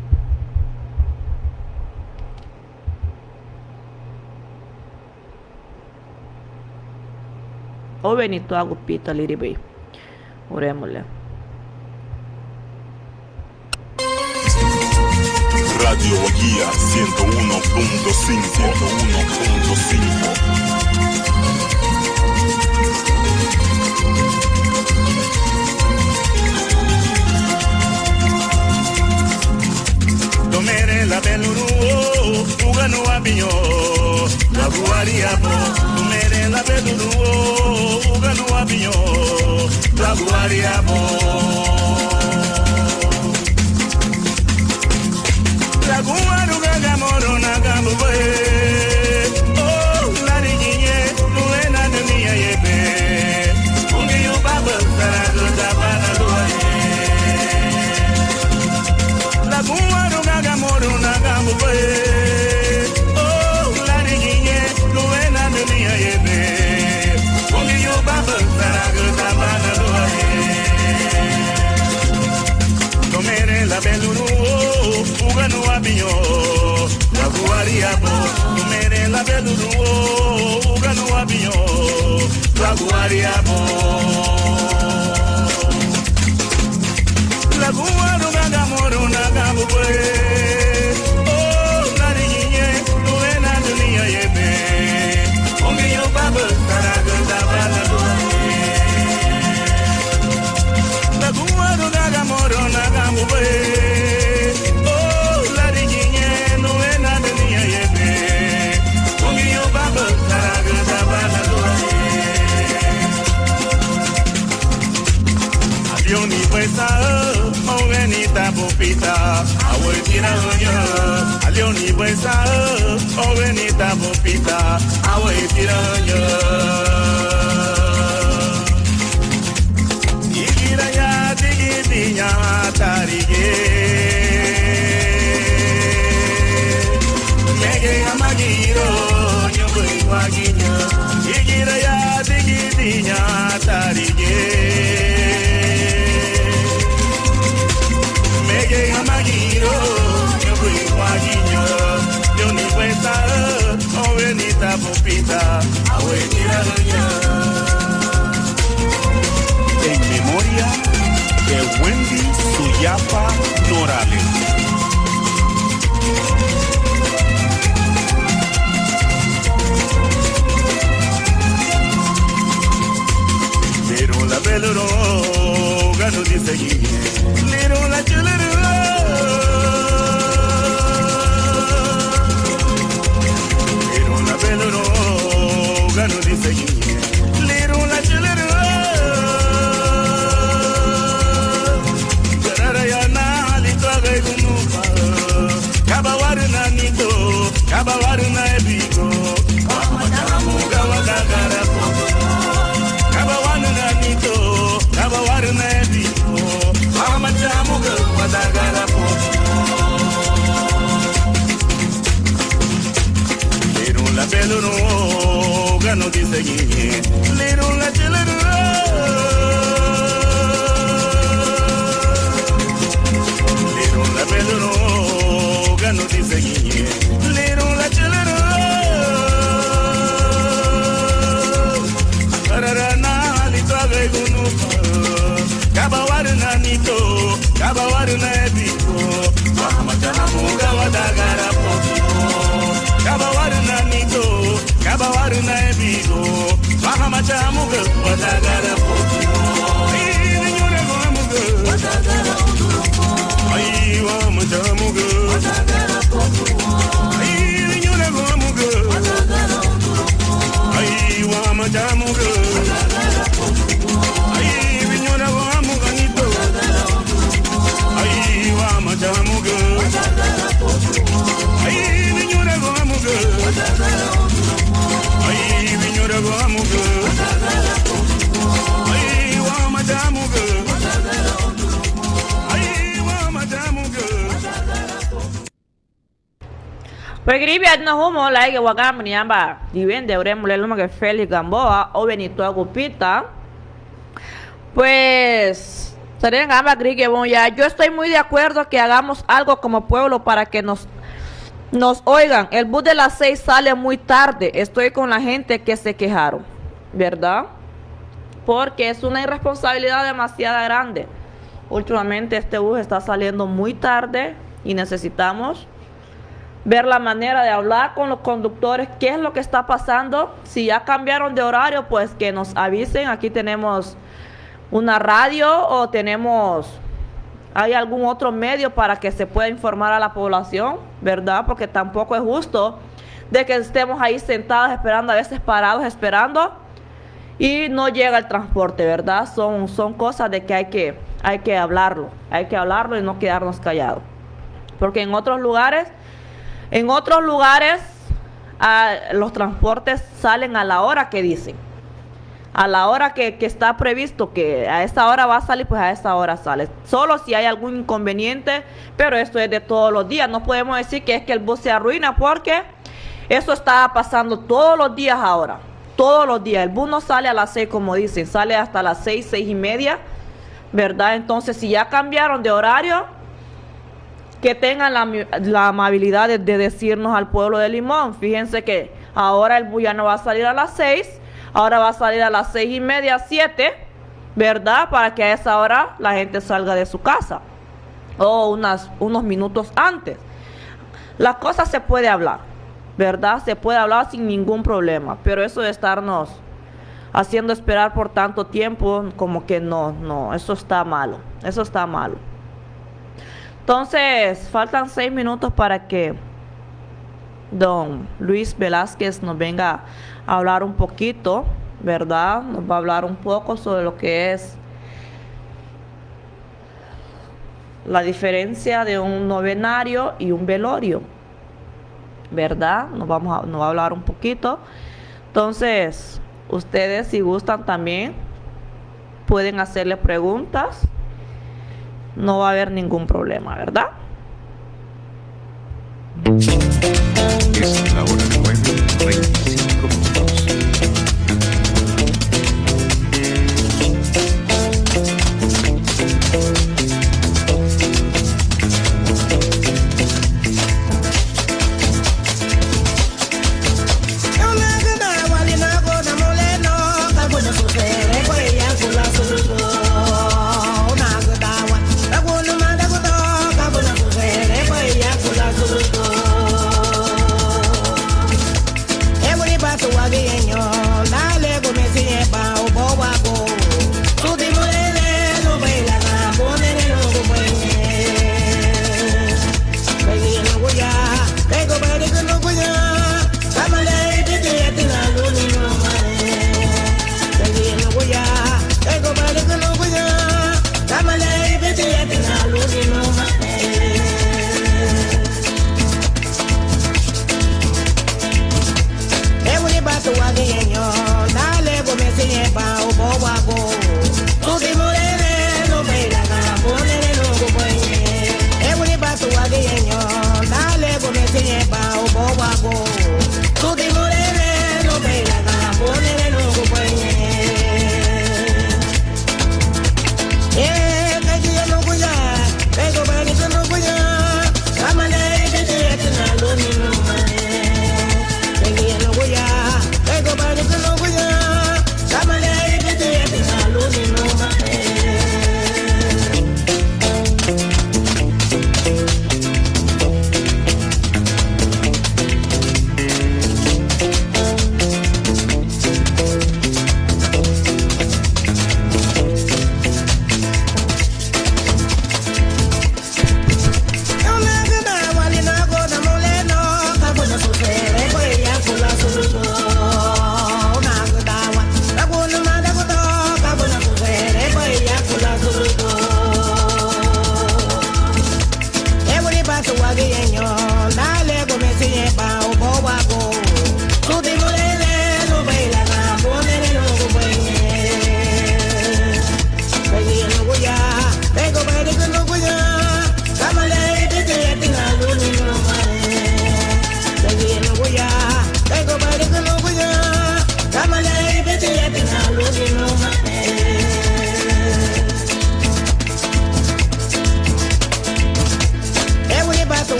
Óunweni tuagu Pita liribei uremu le. Radio Wagía ciento uno punto cinco, ciento uno punto cinco. Domere labelurun o uganu abiño, laguariabo. Domere labelurun o uganu abiño, laguariabo. Laguaruga gamoro nagambubae. Oh, larigiñe, luena nenia yebe. Ungiu baba saragu dabana luae. Laguaruga gamoro nagambubae. Oh, larigiñe, luena nenia yebe. Ungiu baba saragu dabana luae. Domere labelurun o uganu abiño, laguariabo. Domere labelurun o uganu abiño, laguariabo. Laguaruga gamoro nagambubae. Oh, larigiñe, luena nenia yebe. Ungiu baba saragu dabana luae. Nibuesaü, owenita bupita, aweitiraña. Igiraya digidiña tarige. Megei hamagiro, ñubei wagiña. Igiraya digidiña tarige. Megei hamagiro, ñubei wagiña. Yo ni buesa, owenita bupita, aweitiraña. En memoria de Wendy Suyapa Norales. Lirun labelurun, ganu disegiñe. Lirun lachülürün. Lirun labelurun, ganu disegiñe. Lirun lachülürün. Gararaya nali tuagei gunupa. Kaba warüna nito, kaba warüna ebigo. Wahama chamuga wadagara popo. Kaba warüna nito, kaba warüna ebigo. Wahama chamuga wadagara popo. Lirun labelurun, ganu disegiñe. Lirun lachülürün. Lirun labelurun, ganu disegiñe. Lirun lachülürün. Gararana lituagei gunupa. Kaba warüna nito, kaba warüna ebigo. Wahama chamuga wadagara popo. Kaba warüna nito, kaba warüna ebigo. Wahama chamuga wadagara popo. Ay, niñuragu hamuga. Ay, wahama chamuga. Ay, niñuragu hamuga. Ay, wahama chamuga. Ay, niñuragu hamuga nito. Ay, wahama chamuga. Ay, niñuragu hamuga. Ay, niñuragu hamuga. Ay, wahama chamuga. Ay, wahama chamuga. Pues, gürigia, adina humoun, lárigiñe waganbuni aban diwende uremu le lúmagiñe Félix Gamboa, óunweni tuagu Pita. Pues, saragu aban gürigia woun ya. Yo estoy muy de acuerdo que hagamos algo como pueblo para que nos, nos oigan. El bus de las seis sale muy tarde. Estoy con la gente que se quejaron, ¿verdad? Porque es una irresponsabilidad demasiado grande. Últimamente este bus está saliendo muy tarde y necesitamos ver la manera de hablar con los conductores, qué es lo que está pasando. Si ya cambiaron de horario, pues que nos avisen. Aquí tenemos una radio o tenemos, hay algún otro medio para que se pueda informar a la población, ¿verdad? Porque tampoco es justo de que estemos ahí sentados esperando, a veces parados esperando, y no llega el transporte, ¿verdad? Son, son cosas de que hay que, hay que hablarlo, hay que hablarlo y no quedarnos callados. Porque en otros lugares, en otros lugares, ah, los transportes salen a la hora que dicen. A la hora que, que está previsto que a esa hora va a salir, pues a esa hora sale. Solo si hay algún inconveniente, pero esto es de todos los días. No podemos decir que es que el bus se arruina porque eso está pasando todos los días ahora. Todos los días. El bus no sale a las seis como dicen, sale hasta las seis, seis y media, ¿verdad? Entonces, si ya cambiaron de horario, que tengan la, la amabilidad de, de decirnos al pueblo de Limón: "Fíjense que ahora el bus ya no va a salir a las seis, ahora va a salir a las seis y media, siete, ¿verdad? Para que a esa hora la gente salga de su casa o unas, unos minutos antes". Las cosas se puede hablar, ¿verdad? Se puede hablar sin ningún problema, pero eso de estarnos haciendo esperar por tanto tiempo, como que no, no, eso está malo, eso está malo. Entonces, faltan seis minutos para que don Luis Velázquez nos venga a hablar un poquito, ¿verdad? Nos va a hablar un poco sobre lo que es la diferencia de un novenario y un velorio. ¿verdad? Nos vamos a, nos va a hablar un poquito. Entonces, ustedes si gustan también pueden hacerle preguntas. No va a haber ningún problema, ¿verdad? Es la hora nueve, veinticinco minutos.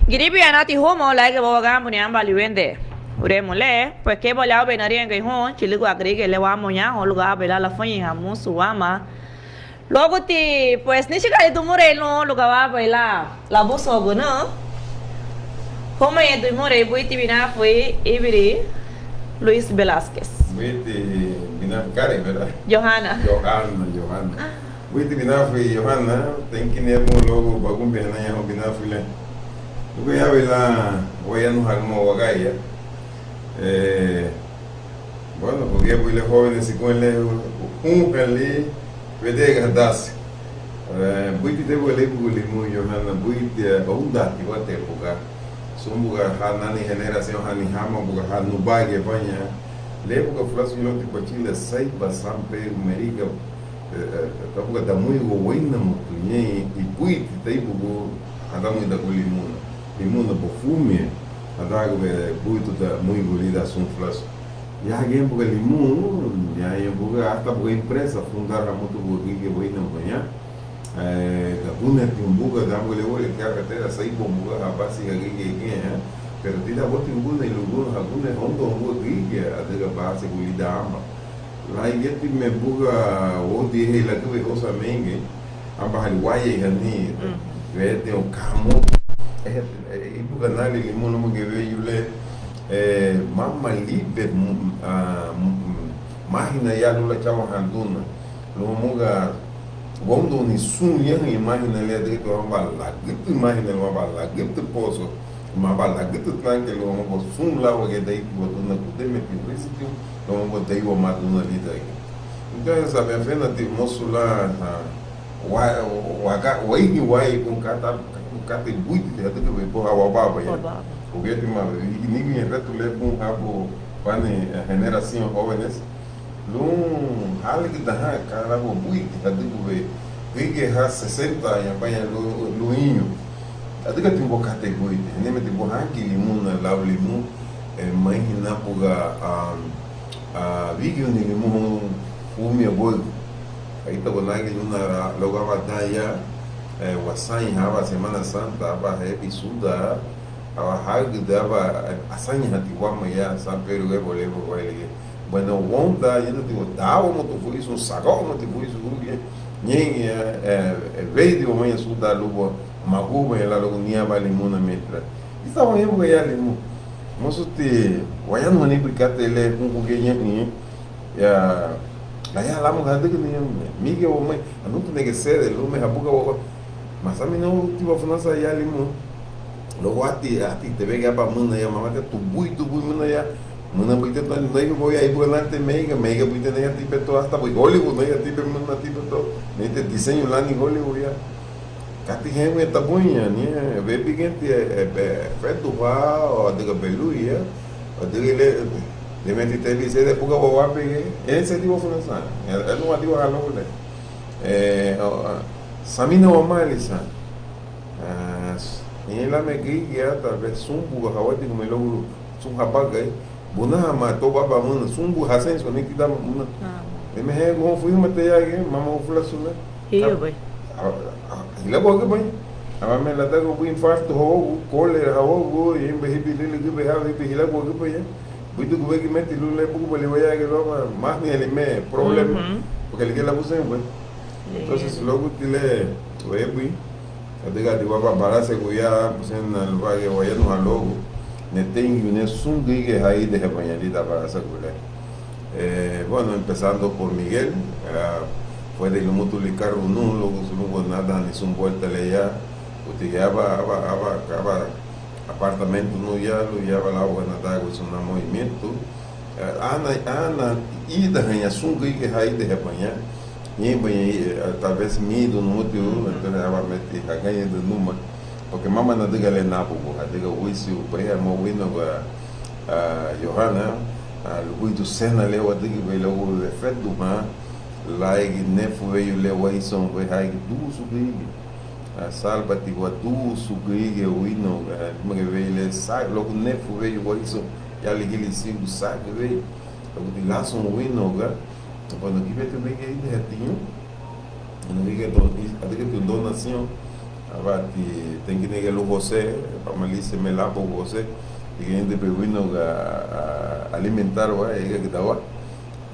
Giribianati humoun, lárigiñe waganbuni aban liwende uremu le, pues kei ba le aubei nariñagei hun, chülügüa gürigia le wamoun ñahoun lun gabei lan lafuñen hamusu wama. Luaguti, pues, níchigaali dimurei lun lun gawabei lan labusuagunün. Humeñe dimurei, buiti binafui, íbiri Luis Velázquez. Buiti binafui, Karen, ¿verdad? Yohana. Yohana, Yohana. Buiti binafui, Yohana, teinki niña bun luagu bagumbirahani ñahoun binafui le. Lun gayabei lan wayanuha hagümoun wagía. Eh, bueno, buguya buri le jóvenes, según le, junhalin, wedega dasi. Eh, buiti te buga léibugun limun, Yohana, buiti, eh, óundatiwa te buga. Sun buga ha nani generación hani hama buga ha nubagiñebaña. Le buga fulasu ñi lonti Bachila, Saiba, San Pedro, Meriga, eh, eh, tabuga damuigua Wainamutu ñein, i buiti teibugun hadamudagun limuna. Limuna bafumiñe, hadagubei buidu damuigua lidan sun fulasu. Ya hagiñe buga limun, ya hagiñe buga, hasta buga empresa fundar hamutu buga gürigia Wainamutu ñein. Eh, gabunatiña buga, dan buga le wole carretera, Saiba buga, habasi ha gürigia giñe, eh, Pero tidan wóutigunei lun hagunei houndahabua gürigia adüga basegun lidan aban. Lárigiti me buga woudin lagübei housa Mengi, aba hari wáyeihani, wéyati o kamu. Íbuga nali limun lúmagiñe weyu le, eh, mama libe, mm, ah, mm, máhina ya lun lachawahan duna. Lun hamuga woundaruni sun liahüñü máhina le, adügati wamaba lagütü máhina, wamaba lagütü pozo, wamaba lagütü tanque, lun hamuga sun lan wagía darítiwa duna gudemeti, rísitiwa, lun hamuga darí wamá duna lídangiñe. Entonces, abinfénati mosu lan, ah, wa-, waga-, warihin wáyeigun kata-, katei buiti hadügübei bun ha wabábaya. Wabába. Foguetimabei, ni-, nígiñe retu le bun habu bani, eh, generación jóvenes, lun hálügüdahan ka lan buiti hadügübei, gürigia ha sesenta años baña lu-, luiñu. Adügatiña buga katei buiti, hanimeti buga hangili muna lau limun, eh, maihi na buga, ah, ah, wígiruni limun houn furumiñeguarügü. Ahita buga nagili luna luagu aban dan ya, eh, wasañahan aban Semana Santa, aban hebi suda, aban hárügüdün, aban, eh, asañahati wama ya San Pedro Guebo Lebo Guailege. Bueno, woun dan, yénati wa, dan wamutu furisun, sagá wamutu furisun, ugia, ñein, eh, eh, weidi wamaña suda luba, magúbaña lan luagu ni aban limun na metira. Ítara wañabuga ya limun. Mosuti wayanuhani buri katei le, hun buguya ñeinhin, ya, laya lámuga hadügüni, mígirei wamei, anutune giñe sede, lun me habuga wagua, masaminaruntiwa funasan ya limun. Luagu ati, ati tebegia aban muna ya, mama tia tubui, tubui muna ya, muna buiti to, neihuba ya, íbuga lan te meiga, meiga buiti neiha tibe to, hasta bui Hollywood, neiha tibe muna tibe to, neite diseño lani Hollywood ya. Kati henguña tabuña, ni, eh, webigiñeti, eh, eh, feduha, o adüga beluria, o adüga le, lemeti tebi sede buga wawabege, e sediwa funasan, e, e nuadiwa halogu le. Eh, o, ah, samina wamali san. Ah, s-, ñein lame gürigia, tal vez sun buga hawadigimein luagu sun habagai, Bunahama to baba muna, sun buga hasensu, ni kidama muna. Ah. Meme hengu houn furimate yagi, mama houn fulasu le. Hiubei. A, a, hilaguagübaña. Aba me ladagabei infarto hawagu, cólera hawagu, ñeinbei hibi lilügübei hawa, hibi hilaguagübaña. Buidugubei gimeti lun le bugubalin wayagi luagu, mahniñalime problema. Mhm. Porque ligía labusenbei. Entonces, luaguti le, webui. Adügadiwa aban barasegu ya, busentina lubaragiñe wayanuhan luagu, neteingiñu ne sun gürigia ha idehabaña lidan barasegu le. Eh, bueno, empezando por Miguel, ah, fue de lumutu likarahanu luagu, luagu nadahani sun buelta le ya, uti ya aban, aban, aban, aban apartamento nun ya, lun ya aban lau nadagua sun movimiento, Ana, ana, ídahaña sun gürigia ha idehabaña, ñeinbaña, eh, tal vez midu numutiu, entonces aba meti hagañidü numa, porque mama nadüga le nábugu, hadüga wisiubei, amu wínagua, ah, Yohana, ah, lubuidun sena le wadügübei luagu wefeduhan, láigi nefu weyu le warisunbei, háigi duusu gürigia. Ah, sálbati waduusu gürigia wínagua, ah, lúmagiñe weyu le sagü, luagu nefu weyu warisun, ya ligilisigu sagü weyu, luaguti lasun wínagua, bueno, gíbetiñu gürigia idehatiñu, bueno, gürigia do-, i-, adügatiñu donación, abati, teinki nege lun José, bama lise me lábugu José, ligía ñǘdünbei wínagua, ah, alimentar wa, éigagüda wa,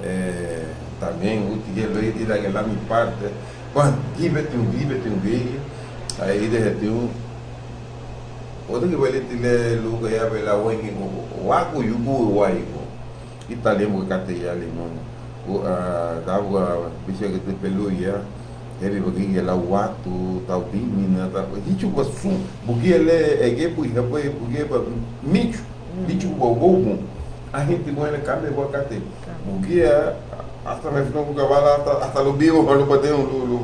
Eh, también úti giñe luéi lídangiñe lani parte. Bueno, gíbetiñu, gíbetiñu gürigia, ah, idehatiñu. Wadügübaliti le lun gayarabei lan wéigiñe, wagu yuguya wáyigu. Ítara liña buga katei ya limuna. U, ah, dan buga bísagüdübei luya. Hébiba gürigia lau watu, tau dimina, tau, híchuguba sun, buguya le egebuihabei, buguya ba míchu, míchuguba ubouagun. Ánheinti buga le kanbeihaba katei. Buguya, hasta me funa buga bala, hasta, hasta lun bíbuga lubadiñoun, lu, lu,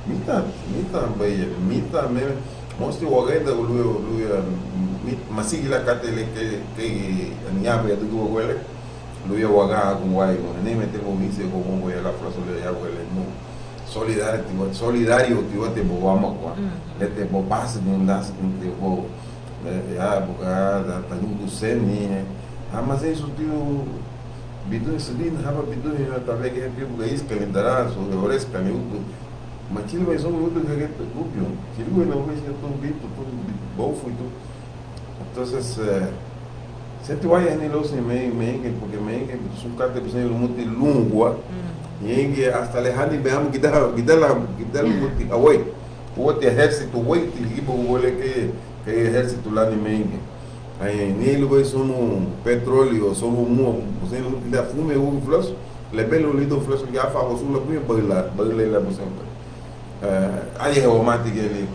mita, mita, baya, mita, me, mosu wagaida, lu, lu, mi, masigi lan katei le, ke, ke, aniñabei adügüba buga le. Luya wagaagun wáyigu, hanimeti buga ínsiñeguba woungua ya lan fulasu le yagua le nun. Solidarity wa, solidario tiwa tibu wamagua. Leti buga básügün, lásügün tibu. Eh, ya buga, da, tañugu seni, eh. Hama seinsu tiu biduhein sügüna, hama biduhein, ya tabegi tiu buga ískali darasu, oreskali utu. Machilibaña sun utu gageta gubiu. Chilibaña utu bitu, tu, boufuitu. Entonces, eh, Senti wáyahani lóusin Mei-, Meinge, porque Meinge sun katei busén lumuti lungua. Ñeingiñe hasta le hánibei amu gidala, gidala, gidala lumuti hawéi. Úati ehérsitu weiriti ligibuagu ubóu le kei, kei ehérsitu lani Meinge. Ai, ni lubéi somu petróleu, somu múa, busén lumuti lidan furumiñe woun fulasu, lebelun lidoun fulasu, ligía áfaahoun sun labuñe, baila, baila la busén. Eh, ayaha wamati giñe le,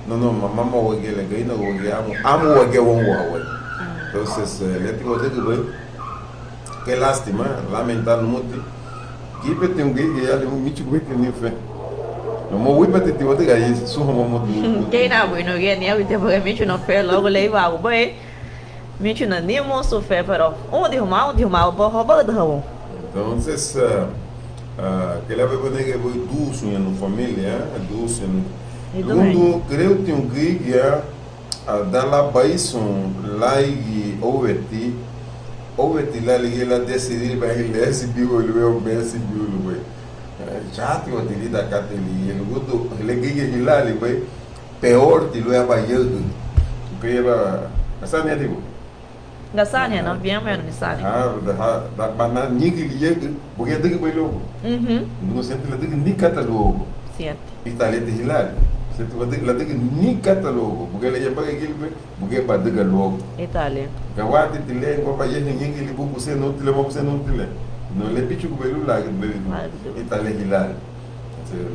no, no, ma-, mama wagía le, Garinagu wagía, amu, amu wagía woungua hawéi. Entonces, eh, leti wadügübei, qué lástima, lamentá lumuti. Gíbetiña gürigia ya le míchugubeitiña ni fe. Luma wíbetiti wadüga, ai, sun hamá mutu. Kei na, bueno, giñe ni awiti buga míchuguna fe luagu le ibagubei. Míchuguna ni musu fe, pero úndi humá, úndi humá, ubóu hobaüdaha woun. Entonces, ah, ah, kei labéi banigi bui duusuñanu familia, duusuñanu. Lugundun, creo tiña gürigia, ah, dan lan baisun láigi óunweti, óunweti lan ligía lan decidir buri le esi biu lubéi o buri esi biu lubéi. Eh, chatiwati lidan katei ligía, lugundun le gürigia hilaali bei, peor ti luéi aban yagü. Kei aban, gasaaniha dibu? Gasaaniha, no, bien, bueno, nisaani. Aha, da, da, da, bana ñügüli yagü, buguya adügübei luagu. Ujú. Lun senti ladügün ni kata luagu. Siente. Ítara liña ti hilaali. Senti ladügün, ladügün ni kata luagu. Buguya le yabagari gili bei, buguya badüga luagu. Ítara liña. Gawatiti le, ngua bayaha ñügüli bu, busén nuti le, ma busén nuti le. No, le bíchugubei lun lágütübei lun. Lágütübei. Ítara liña hilaali.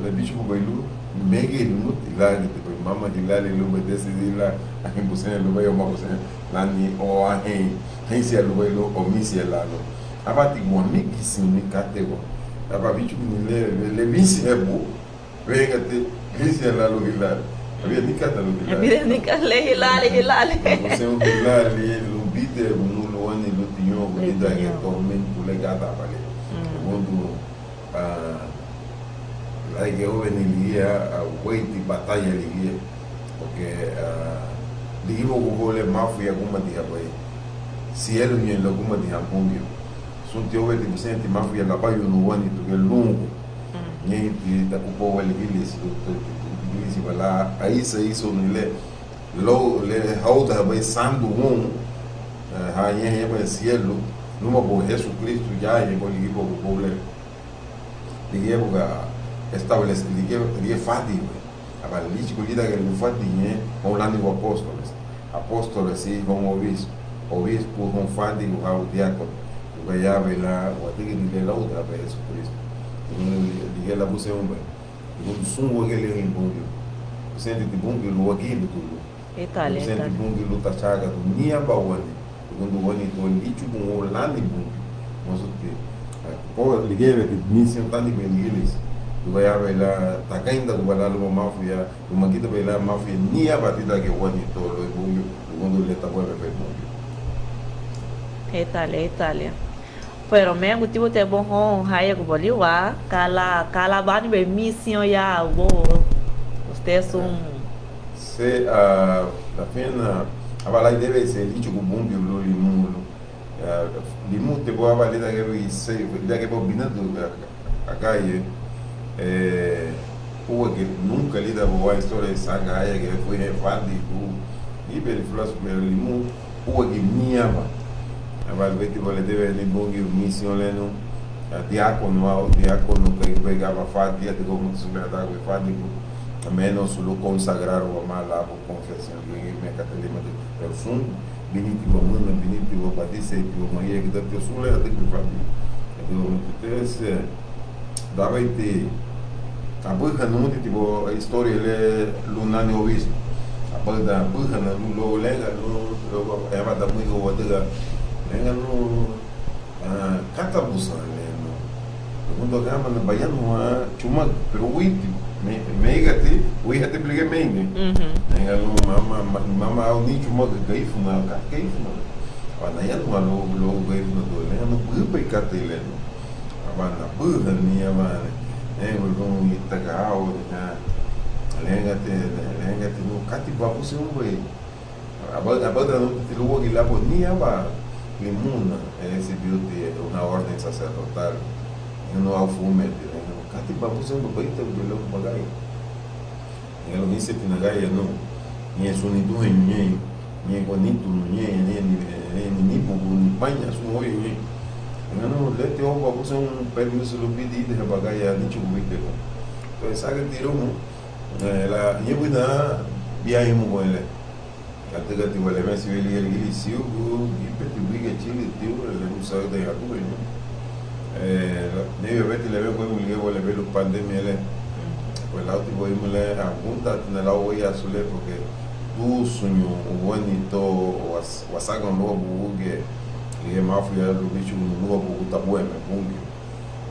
Le bíchugubei lun megei lumuti lágütübei, mama hilaali lubéi decidir lan, anhein busén lubéi o ma busén lani, o anhein hínsiñe lubéi lun o mínsiñe lan lun. Ábati wamigisi ni katei wau. Aba bíchuguni le, le, le wínsiñebu, wéigati, wínsiñe lan lun hilaali. Abida ni kata lun hilaali. Abida ni kata le hilaali, hilaali. Busén hilaali, lun bídegu, lun luani, lun tiñogu, lídangiñe tormentu le gádaba le. Mm. Lugundun Ah, lárigiñe óunweni ligía, ah, weiriti batalla ligía, porque, ah, ligibuagu ubóu le máfiagumadihaba, siéluñein lagumadihaba Bungiu. Sunti óunweti busenti máfia labayunuwani tuguya lungu. Mm. Ñeinti takuba ubóu ligilisi, ligilisiba lan aisei isuni le, lóu, le háudahabei sandu woun, ah, ha ñeinhin yebe sielu, luma buga Hesukrístu, ya ñeinhin ligibuagu ubóu le. Ligía buga establece, ligía, ligía fádinbei. Aba líchugun lídangiñe lufadiñe houn lánigu apóstoles. Apóstoles houn obispo. Obispo houn fádigu hau diácono. Lugundun yabei lan wadügüni le láudahabei Hesukrístu. Lugundun ligía labusenbei. Lugundun sun wagía liña Bungiu. Busentiti Bungiu lun wagiludun lun. Ítara liña, busenti ítara liña. Bungiu lun tachagadun ni aban wani, lugundun wani to líchugun woun lani Bungiu. Mosu ti, ah, ko ligía beti misión tani be ligilisi. Lugundun yabei lan tagañdaguba lan luma máfia, luma gídabei lan máfia ni aban tídangiñe wani to luéi Bungiu, lugundun le tabuabei Bungiu. Ítara liña, ítara liña. Pero méguti buga ti bun houn hayagubaliwa, ka lan, ka lan bani be misión ya ubóu. Usted es un... Se, ah, la pena, aba lan idewesei líchugun Bungiu lun limun lun. Ah, limun ti bun aba lídangiñe iseri, lídangiñe binadu, ah, agaye, eh, úagiñe nunca lidan bun istória sanga ayagiñe fue fadigu, íbiri fulasu, pero limun úagiñe ni aban. Aba lubeiti buga ledewehani Bungiu misión le nun, ah, diácono, ah, diácono kei bugaba fadi, adüga mutu sube adagu fadigu, a menos lun consagrar wamá labu confesión, lun mekatalimadü, pero sun, biniti wamuna, biniti wabadiseti, wamayeegüdati, sun le adügübei fadi, adüga mutu. Entonces, eh, Daweiti abühana numutiti bo istória le lun nani obispo. Abühana, abühana lun luagu lenga lun, luagu aba damuiga wadüga lenga lun, ah, kata busenle nun. Lugundun gama na bayanuha chumagu, pero witi, me, meigati, wihati blige meini. Ujú. Lenga lun mama, ma, mama au ni chumagu garífuna, kata garífuna. Aba nayanuha luagu, luagu garífuna to, lenga lun bubei katei le nun. Aba nabühani, aba, eh, lun ítara au, ha, lengati, lengati nun, kati babusi unbei. Aba, aba da nun ti luagi labo ni aba limuna, eh, resibiuti una orden sacerdotal. Inu au fumeti, eh, kati babusi unbei, baita unbei luagu bagai. Ñein lun hínsiñetina gaya nun, ñein sun niduheñu ñein, ñein guanitu nun ñein, ñein ni, ñein ni, ni bugu maña sun óunweni. Nganu leti oba busen permiso lun bidin idehabagaya nichugubei. Entonces sagü tirumú, eh, la ñübüna biahimuguaña le. Adügati wa lemesi weyu ligía ligilisiugu, gíbeti buiga chilitiu, le musagüda yagubeñu. Eh, la, nebi abeti lebeguamu ligía wa lebelu pandemia le. Pues lauti buimu le, agundatina lau wéiyaasu le, porque dusuñu uani to was-, wasagaun luagu bugugia, ligía mafialu bichugunu luagu bugu tabueme Bungiu.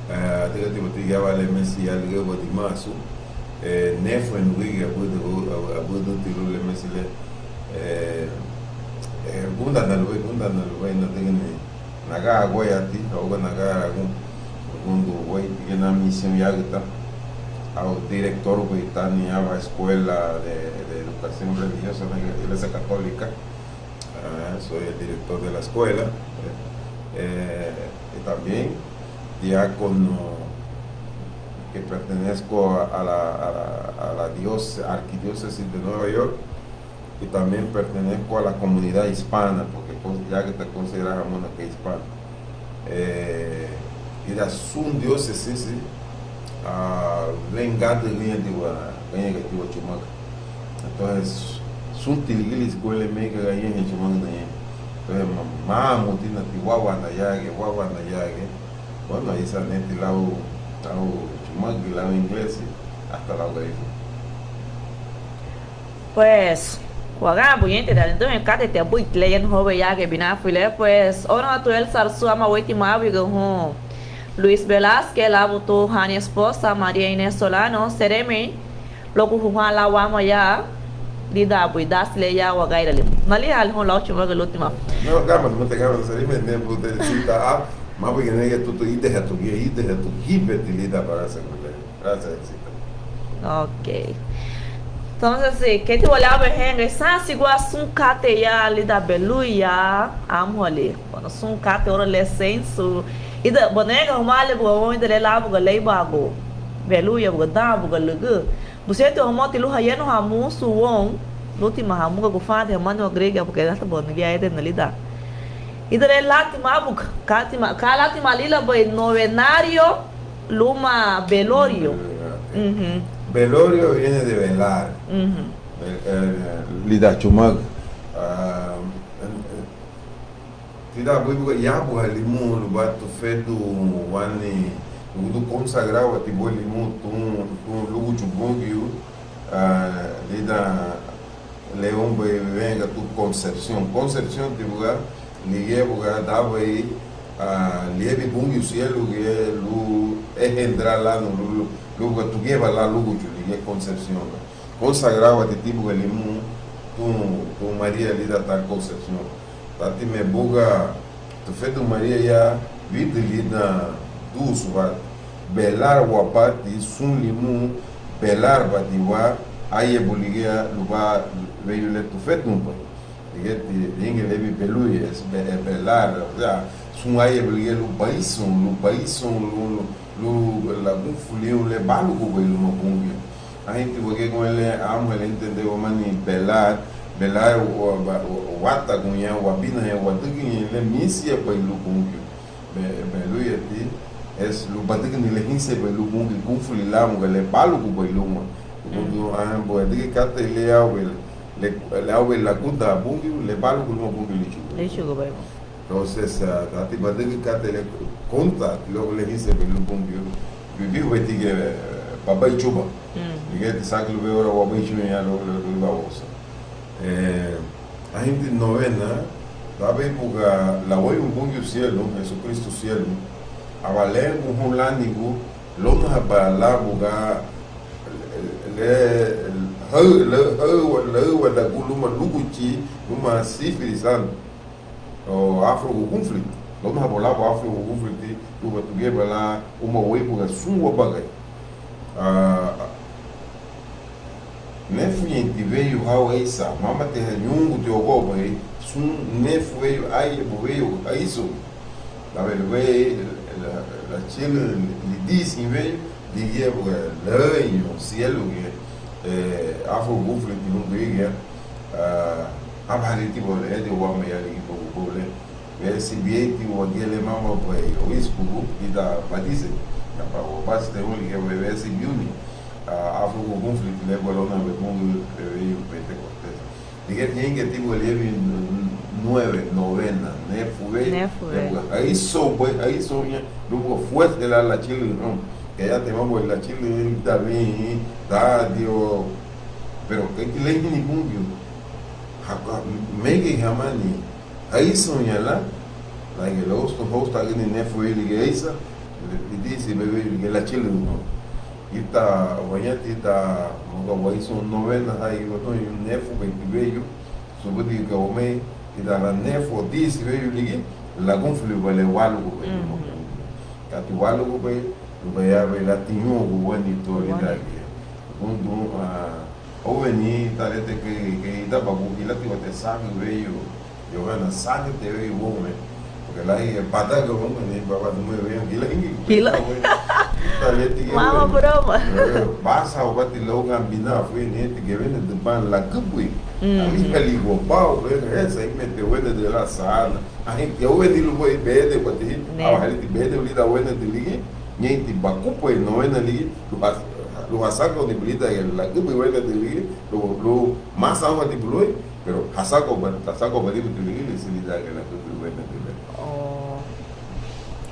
Eh, adügati bati giaba lemesi ya ligía wa dimasu, eh, nefuenu gürigia abüdü, abüdüti lun lemesi le, eh, eh, gundana lubéi, gundana lubéi, nadügüni nagaraguayati, hauga nagaragun, gundu wéi, ligía na misión yágüta, au director bei tani aban escuela de, de educación religiosa en la Iglesia Católica. Ah, soy el director de la escuela, eh, eh, y también diácono que pertenezco a, a la, a la, a la dios-, arquidiócesis de Nueva York, y también pertenezco a la comunidad hispana, porque con-, ya que te consideras a una que hispana. Eh, ida sun diócesis, ah, wengadi gañadiwa, gañagadiwa chumaga. Entonces, sunti ligilisi guele mega gañahe chumaga daña. Entonces, ma-, mamutina ti wawana yage, wawana yage. Bueno, ahí saneti lau, lau chumagi, lau inglesi, hasta lau garifu. Pues, waganbun ñeinti dan, dun katei ti abuiti le yanu houbei yage binafi le, pues, óunahatu Elsa Arzu, ama wéiti mabuiga hun Luis Velázquez, labu tun Hani esposa, María Inés Solano, seremei luagu hun ha lau wama ya lidan bui dasi le ya wageira le. Naliha hun lau chumagi lúntima. No, gama, no te gama, seremei ne bu de cita a, mabuiga nege tutu idehatu, idehatu, gibeti lidan barasa gule. Gracias, Elsa. Ok. Entonces, sí, keti wale abe henga, sansigua sun katei ya lidan beluya, amuhali. Bueno, sun katei ora le sensu. Ida, bueno, ega humale buga won, ida le labuga leibagu. Beluya buga, dan buga lügü. Busenti humoti lun hayanu hamusu won, lúntima hamuga gufandi hamani wa gürigia, porque data, bueno, ya ede na lidan. Ida le látima buga, kátima, ka látima lila bei novenario, luma velorio. Ujú. Velorio viene de velar. Ujú. Eh, eh, lidan chumaga. Ah, eh, tidan buibuga yabuha limu luba tufedun wani, lugudu konsagrauati buga limu tun, tun lúguchu Bungiu, ah, lidan le unbei wenga tun Concepción. Concepción ti buga, ligía buga dabei, ah, liabin Bungiu sielu giñe lun engendrar lanu, lun, lun, lun buga tugeba lan lúguchu, ligía Concepción. Konsagrauati ti buga limu tun, tun María lidan tan Concepción. Tátime buga tufedun María ya widü lidan duusu ba. Belar wabati sun limu, belar bati wa, ayebu ligía luba weyu le tufedun ba. Ligía ti, ligía lebi beluya, es be-, eh, belar, o sea, sun ayebu ligía lun beisun, lun beisun, lun, lun, lun lagunfulirun le bálugubei luma Bungiu. Anheinti wagía guñe le, amuhali entender wamani belar, belar wa-, wa-, wa-, wataguña, wabinaña, wadügüñein le mínsiñebei lun Bungiu. Be-, beluyati, es lun badügüni le hínsiñebei lun Bungiu, gunfuli láamuga le bálugubei luma. Ujú. Lugundun, ah, badügei katei le aubei, le, le aubei lagudan Bungiu, le bálugu luma Bungiu líchugubei. Líchugubei. Entonces, ah, dati badügün katei le, konta luagu le hínsiñebei lun Bungiu, bibihubeiti giñe, eh, babei chuba. Mm. Ligíati sagü lubéi ora wabei chuña luagu, luagu, luagu bawosa. Eh, anheinti novena, dabei buga laweirun Bungiu sielu, Hesukrístu sielu, aba lariñagun hun lánigu, lóunahaba lan buga le, le, hau-, le, hau-, le, le, luma lúguchi, luma Sífiri Santu. O áfurugu gúnfuliti, lóunahabo labu áfurugu gúnfuliti, lun batugíaba lan uma wéibuga sun wabagari. Ah, nefuñeinti weyu hau éisa, mámati ha ñunguti ougubei, sun nefu weyu, áyebu weyu, haísuguni. Dabei lubéi, la, la, lachülürün lidisi weyu, ligía buga lañu sielu giñe, eh, áfurugu gúnfuliti hun gürigia, ah, aban hariñagun le, edi wama ya ligía buga ubóu le, eh, Sibiéti wagía le mámabei Oíspugu lidan badise, aba wabasite woun ligía, wesibiruni. Áfurugu gúnfuliti le balona be Bungiu weyu Pentecostés. Ligía ñéingiñe tibu liabin nueve, novena, nefu weyu, nefu weyu. Harísoubei, harísouña lun buga fuerte lan lachülürün houn. Kei átiri mábuga lachülürün lidan wein, dadi o, pero keiti le hini Bungiu. Mégei hamani harísouña lan, ligía le housta, housta gini nefu weyu ligía, harísa, lidisi weyu ligía lachülürün houn. Ítara wañati, ítara muga warísoun novena, ha iwaduheñu nefubeiti weyu, subudi ka wamei, ítara nefu o disi weyu ligía, lagúnfulibei le wálugubei. Kati wálugubei, lubá yabei lan tiñuagu wani to lidan giñe. Gundun, ah, óunweni, ítara leti kei, kei idabagu, hilati wate sagü weyu, Yohana, sagüte weyu wóunwen. Porque lari badaga wóunweni, baba dume weyu, hila ingi. Hila. Ítara leti mama broma. Basa ubati lau gan bina, fue ni eti gewene de ban lagübüi. Alihali gobau, esa imete wene de la sana. Ahínti óunweni lubéi bede bati, awa haliti bede lidan wene de ligi, ñeinti bakupei novena ligi, lun has-, lun hasagauni lidan lagübüi wene de ligi, lun, lun masa aunhati buloi, pero hasagauba, hasagauba libuti ligi, lisi lidan lagübüi wene de ligi. Oh.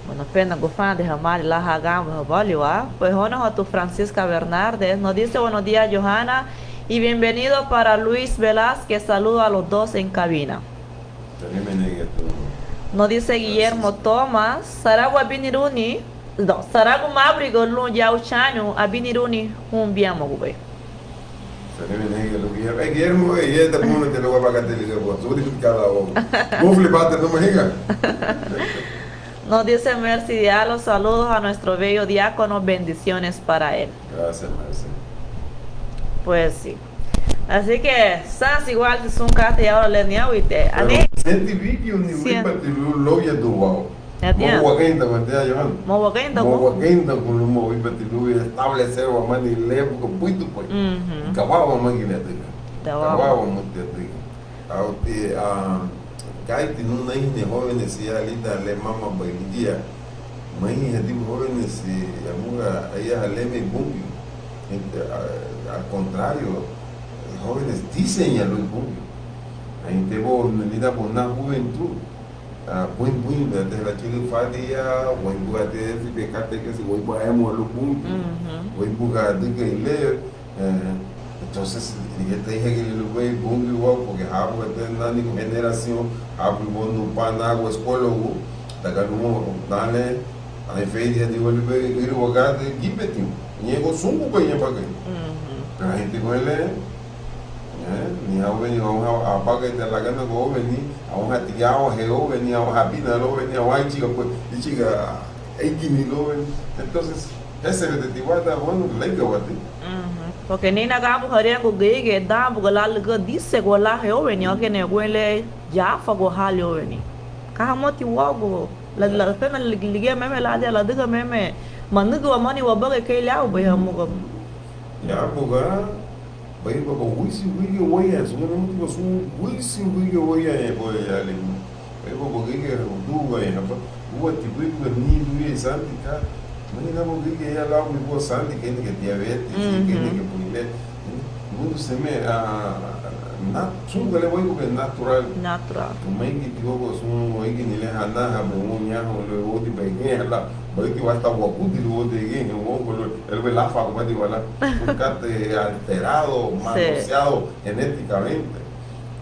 Bueno, pena gufandi hamali la haganbu habaliwa. Pues hona hotu Francisca Bernardes nos dice: "Buenos días, Johanna, y bienvenido para Luis Velázquez. Saludo a los dos en cabina". Nos dice Guillermo Thomas: "Saragu abiniruni, no, saragu mábriga lun Yau Channel, abiniruni hun biámagubei". Nos dice Mercy Diallo: "Saludos a nuestro bello diácono, bendiciones para él". Gracias, Mercy. Pues sí. Así que, sansi igual si sun katei ahora le ni awite. Ani. Senti wiki uni wibati lun lóuya du wau. Mo wageinda, wante a Yohana. Mo wageinda. Mo wageinda gun lun mo wibati lun establecer wamani le buga buidu bui. Gawá wamagile adüga. Gawá wamuti adüga. Auti, ah, gaiti nun naihini jóvenes ya lidan le mama bai ligía. Maihihadibu jóvenes, eh, amuga, ayaha leme Bungiu. Ente, ah, al contrario, jóvenes dicen ya luz Bungiu. Ainte bo, lidan bo na juventud. Ah, buin, buin, de la chile fadia, wai buga de si be catequesis, wai buga emo luz Bungiu. Wai buga diga ile, Eh, entonces, ligía teihagili lubéi Bungiu wau, porque hábuga te nánigu generación, hábuli wóuniwa nánigu escuelagu, daga lumoun dan le, anhein feridihadiwa lubéi, ǘrüwa gádürü gíbetiña, ñein gua súngubei ñein bagei. Pero anheinti guentó le, eh, ni óunweni, óunwen abagari te lagánagua óunweni, óunwen atigiawahe óunweni, óunwen abinarun óunweni, óunwen íchiga, pues, íchiga éigini lóunweni. Entonces, Porque nina ganbuhariñagun gürigia dan buga lálügüha dísegua lan óunweni, óunweni yafagua hali óunweni. Ka hamuti uagu, la, la pena ligía meme lan ladüga meme manügün wamani wabagari kei le aubei hamuga. Ya buga, Beiba ba wisi gürigia wéiyaaña, sun lumuti ba sun wisi gürigia wéiyaaña, beiba ba gürigia uduaña, haba, úati buidu ni luéi sandi ka, mani naba gürigia ya lau mi bua sandi, keinigi diabetes, keinigi buile, mudu seme, ah, nat-, sun gale wéibuga natural. Natural. Meigiti waba sun éigini le hanaha, be un ñaha, le udi be geña la, Baiti wasta wagudi lun wadügüña woungua lun, lubéi láfaaguba lan, sun katei alterado, manoseado genéticamente.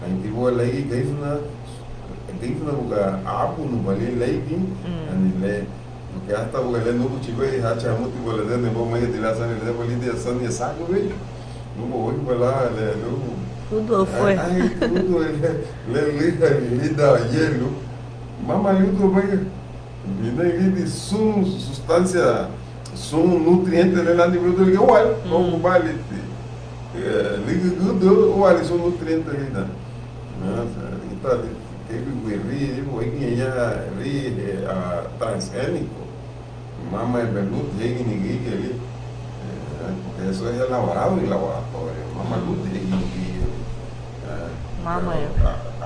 Anheinti buga leigi Garifuna, Garifuna buga ábunubalin leigi, ani le, porque hasta buga le Núguchi bei, hacha hamuti buga ladügüni buga meigeti lan sani, ladüga buga lidan sani sagü bei. Nuba wéiba lan le, le, udu fue. Ai, ai, udu le, le, le, lidan yelu. Mama liudu bei. Biní ligidi sun sustancia, sun nutriente le lani burudu ligía uali, ugubaliti. Eh, ligía gudu uali sun nutriente lidan. Ah, ítara li, kebi ri, ri, wéigiñe ya ri, eh, ah, transgénico. Mama ebe luti, éigini gígeli. Eh, eso es elaborado en laboratorio. Mama luti, éigini gígeli. Eh, mama pero, eh, a,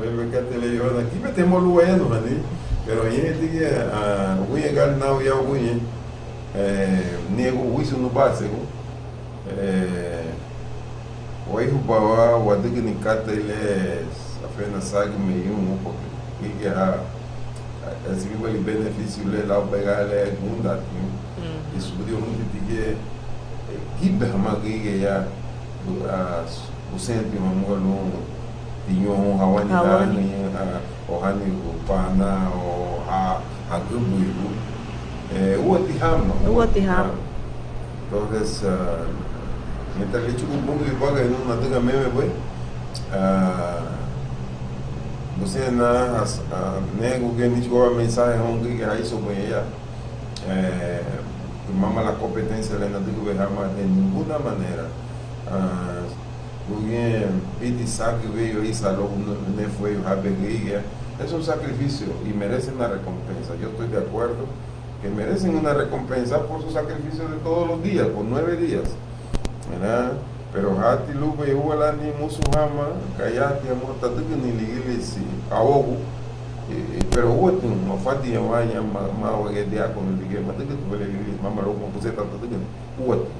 Aleluya, katei le Yohana, gíbeti hama lun wayanuhani, pero añahein tigía, ah, uguñe gali nau ya uguñe, eh, nigía wísunu básegu, eh, wéihuba wadügüni katei le afena sagü meyumu, porque gürigia ha, ha, resibibalin benefisiu le lau bega le gúndaatiñu, y subudi wamuti tigía, eh, gíbe hamá gürigia ya, ah, busentiña hamuga lun tiñoun hawani, úati hama, hahüñü, ha, o hani pana, o ha, hagübürigu. Eh, úati hama, úati hama. Entonces, ah, mientras líchugun Bungiu ibagari nun nadüga meme bei, ah, busén na, ah, nege giñe níchugun aban mensaje houn gürigia ha ísegubaña ya. Eh, mama la competencia le nadügübei hama de ninguna manera. Ah, Lun giñe bidin sagü weyu, issa luagu nefu weyu habe gürigia. Es un sacrificio y merecen una recompensa. Yo estoy de acuerdo que merecen una recompensa por su sacrificio de todos los días, por nueve días, ¿verdad? Pero hati lubéi úa lani musu hama, gayaraati hamuga tadügüni ligilisi hawagu, eh, eh, pero úati mafadiña waya ma, máwagiñe diácono ligía madügüti ba ligilisi, mama luagu busén tadügüni, úati.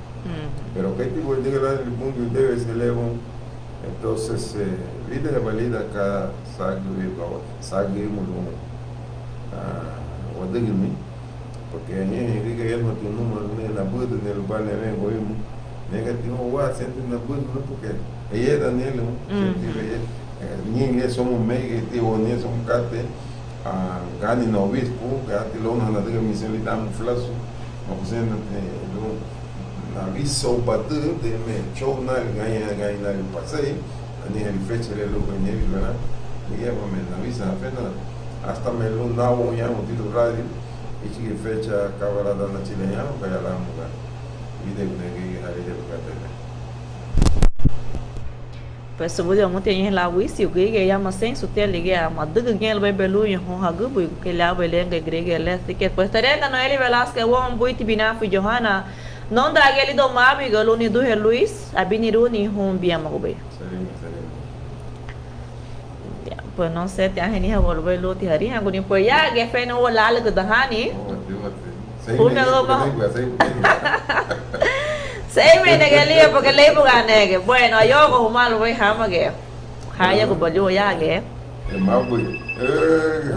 Pero keiti wadüga lan Bungiu idewesei le woun, entonces, eh, lídanhaba lidan ka sagü, sagü imu lun, ah, wadügüni, porque añahein gürigia ayanuhatiña numa lun nabürüdüni lubá le wein Wáguchi, nege ti houn wá, siente nabürüdüni porque eyedani lun, siente, eh, ñein le somu mégei ti o ñein somu katei, ah, gánina obispo, gayaraati lóunaha nadüga misión lidan amu fulasu, mabusentina lun nawisoubadün, deme chóunaali, gañein, gañein naali pasei, anihein fecha le lubéi ñein, ¿verdad? Ligía bame nawisan, apenas, hasta me lun nawoun ya, tidoun radio, íchigei fecha, ka ba lan dan nachila ya, gayara lámuga, ídegüdagei, ha ídegüdagei. Pues subudi wamuti ñein lan wísiu gürigia ya maseinsu tia ligía madügügiñe lubéi beluña houn hagübürigu kei liabei lengei gürigia le. Así que pues tarenga Noeli Velázquez woun, buiti binafi Johanna. Nóundaagiñe lidoun mábiga lun niduhe Luis, abiniruni houn biámagubei. Pues no sé, ti anhein niha lubéi lunti hariñaguni, pues yágiñe fein ua lálügüdahani. Furumiñeguba. Seime nege liña porque léibuga nege. Bueno, ayougua humá lubéi hámagiñe. Hayagubalin yágiñe.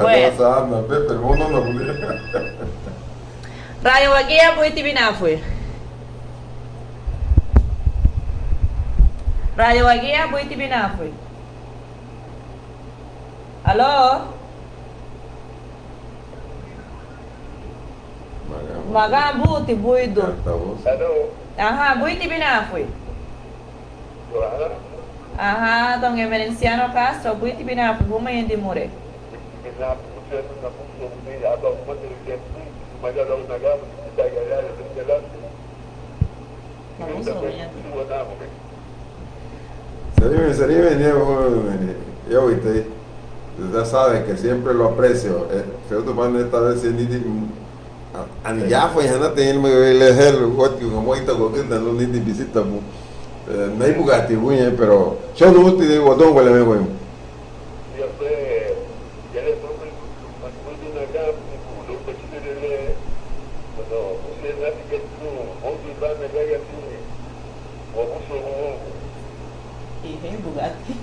Bueno. Raya wagía, buiti binafi. Raya wagía, buiti binafi. Aló. Maganbuti buidu. Aha, buiti binafi. Aha, don Emerenciano Castro, buiti binafi, huméi dimurei. Serimi, serimi, niña, ya sabe que siempre lo aprecio. Feutu banda esta vez ni di ani yafaña nata ñein luma le helu oti gama ita gogunda lun nidin visita bu. Neibuga ti guñe, pero show no uti de wadon wala me guñe. Ihe bugati.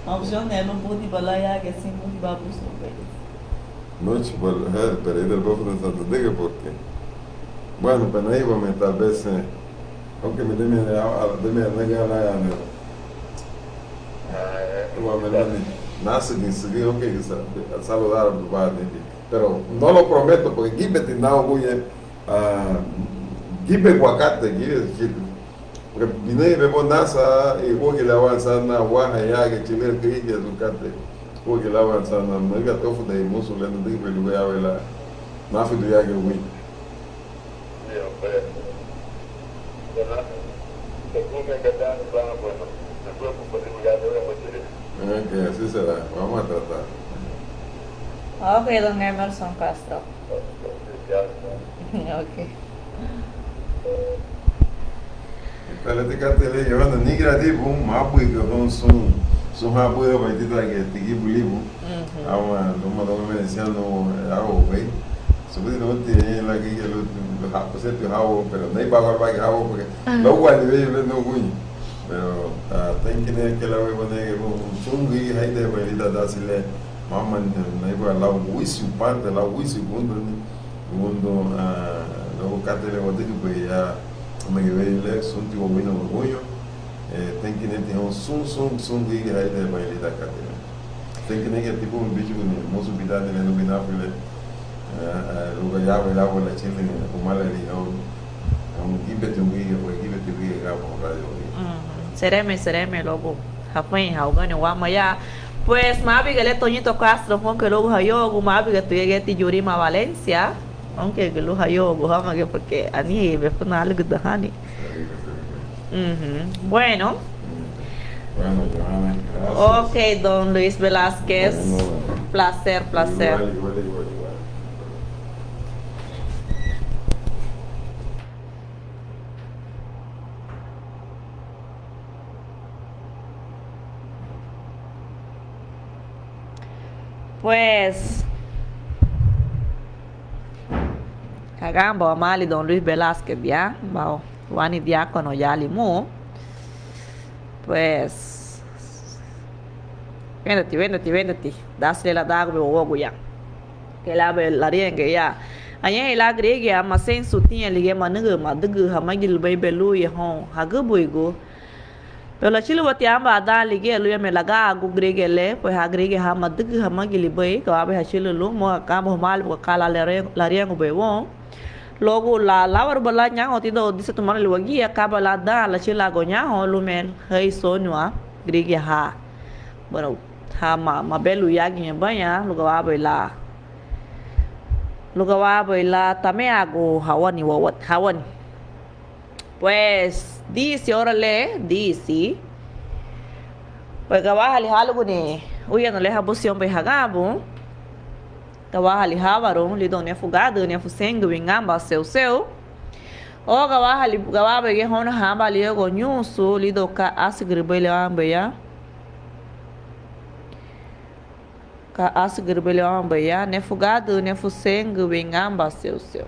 Opción ne lun budi bala ya que sin budi babusu. Nochi bal, he, pero ida bafu na Santa Dega porque, bueno, pero ahí va, tal vez, eh, aunque me deme, deme, nasi ni sigi, ok, saludar, pero no lo prometo porque gibeti na oguye, gibe guacate, gibe chile. Porque binei bebo nasa, iguagila avanzana, waha ya que chile que ya su cate, iguagila avanzana, mega tofu de musu le no digo lugar ya vela, nafi du ya que wi. Ok, así será. Vamos a tratar. Ok, don Emerson Castro. Ok. Ítara ti katei le Yohana, nigira dibu, mabuiga houn sun, sun habuiba bai tita que tigibu libu. Awa, luma, luma menesianu, awa, bai. Subudi no ti la que lo hapo se tu hawo, pero no hay bago ba que hawo porque luego al nivel le no guñi. Pero tenki ne que la bai bone que sun gui haide bai lida dasile. Mama, naiba lau wisiu pante, lau wisiu gundani, gundu, luagu katei le wadügübei ya, amagibei le, sunti wawina waguño, tenki neti houn sun, sun, sun gürigia haide bai lidan katei le. Tenki neti tibu bichuguni, musu bidani le, nu binafi le, luga yaba, yaba le chini, umalali, houn, houn gibeti gürigia, houn gibeti gürigia, gaba, houn radio. Sereme, sereme, luagu hafein haugani wama ya. Pues, mábiga le Toñito Castro, aunque luagu hayogu, mábiga tuya geti Yurima Valencia, aunque lun hayogu, hama que porque anihein befuna alügüdahani. Bueno. Bueno, Joana, gracias. Ok, don Luis Velázquez. Bueno, bueno. Placer, placer. Igual, igual, igual, igual. Pues, aganba wamaali don Luis Velázquez ya, bau, wani diácono ya limu. Pues, wéndati, wéndati, wéndati, dasi le ladagubei wawagu ya. Kei labei lariñaga ya, añahein lan gürigia maseinsu tiña ligía manügün, madügün hamagilibei beluya houn hagübürigu. Pero lachülüwati aban dan ligía luéyame lagaagun gürigia le, pues ha gürigia ha madügün hamagilibei, gawabei hachülün lun, mosu aganba humaali buga ka lan lariñagubei woun. Luagu laláwaruba lan ñahoun tidoun dise tumalali wagía, kaba lan dan lachülaagun ñahoun, lunme heisóuniwa gürigia ha. Bueno, ha ma, mabeluyaagiñebaña, lun gawabei lan, lun gawabei lan tameagun hawani wawati, hawani. Pues, disi ora le, disi, Pues gawajali háluguni uyanuleha busi onbei haganbun, gawajali háwarun lidoun nefu gádürü, nefu seingü, win, aban, seu, seu. O gawajali, gawajabei giñe hóunaha aban liougua ñunsu lidoun ka asügürübei le wamabei ya, ka asügürübei le wamabei ya, nefu gádürü, nefu seingü, win, aban, seu, seu.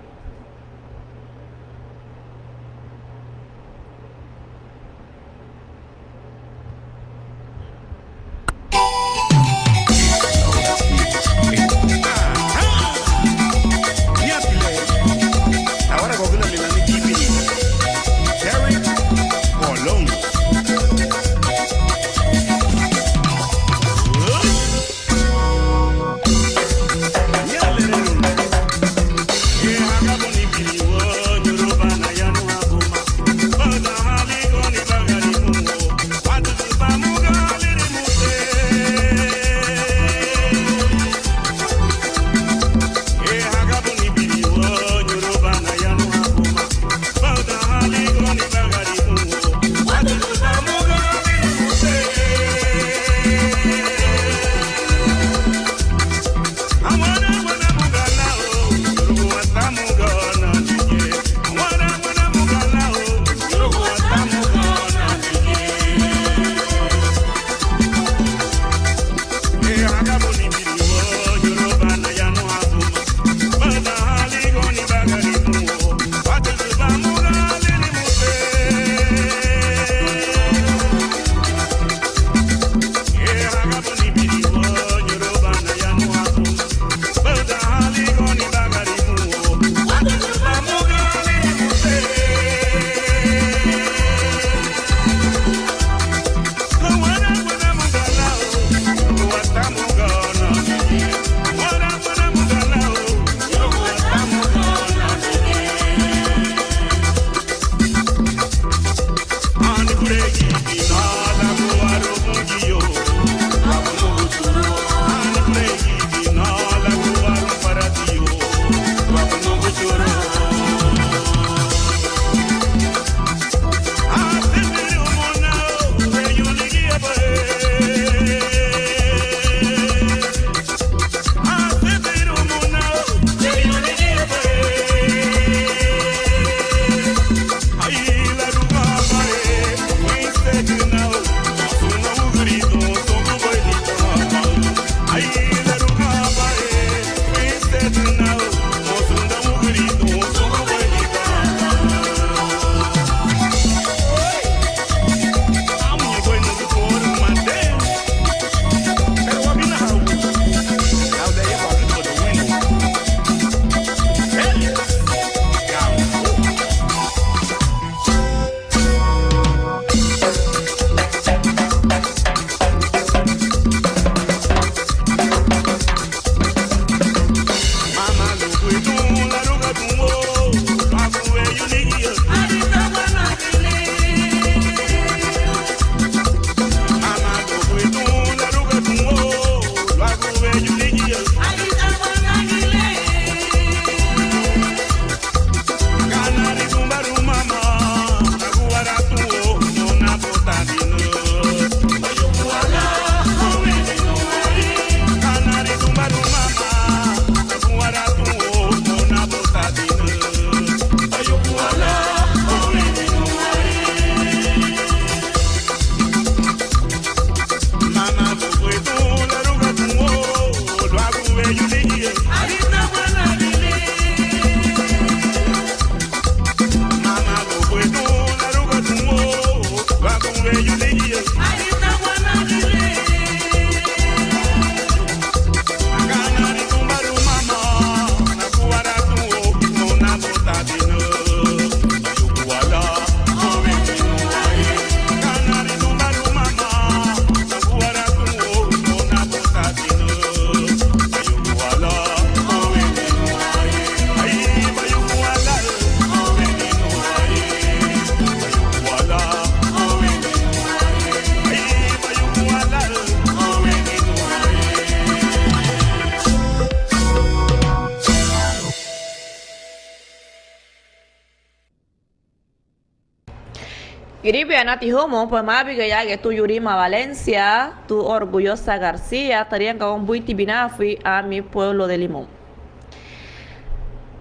Giribianati humoun, pues mábiga yagiñe tun Yurima Valencia, tun Orgullosa García, tariñaga woun: Buiti binafi a mi pueblo de Limón.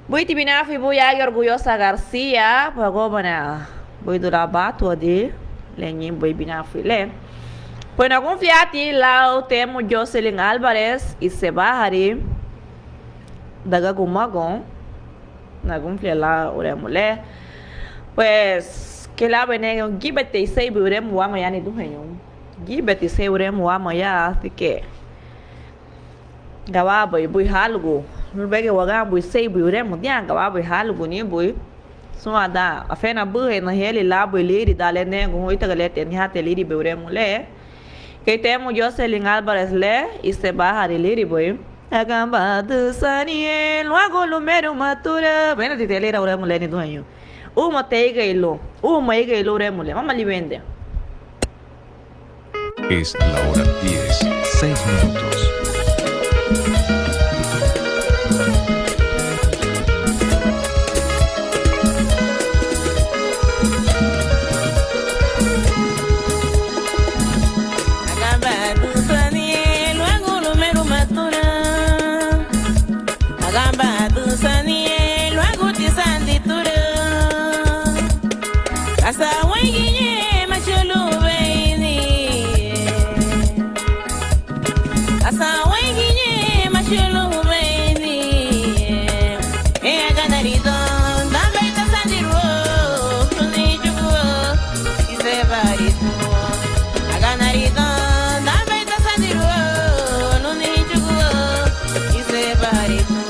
Buiti binafi bun yagiñe Orgullosa García, pues agobana buidu lan bátuadi le ñein binafi le. Pues nagunfulati lau temu Jocelyn Álvarez Isebahari, dagagumagoun, nagunfula lau uremu le. Pues kei labei nege, gíbeti iseri buri uremu wama ya, niduheñu. Gíbeti iseri uremu wama ya, así que gawabei buri hálugu, lubéi giñe waganbun iseri buri uremu, dian gawabei hálugu ni buri. Súnwandan afena buheina heli labui liri dan le nege, ítagaliati anihati liri buri uremu le. Kei temu Jocelyn Álvarez le Isebahari liri buri. Aganbadu sanie luagu lumerumatura. Ménati te lira uremu le, niduheñu. Úma te igei lun, úma igei lun uremu le, mama liwende. Es la hora diez, seis minutos. Aganbadu sanie luagu lumerumatura. Aganbadu sanie luagu tisanditura. Asawagiñe machulubei ni. Asawagiñe machulubei ni. E aganaridun danbei tasandirua, lunichugu Isebahari tun. Aganarido danbei tasandirua, lunichugu Isebahari tun.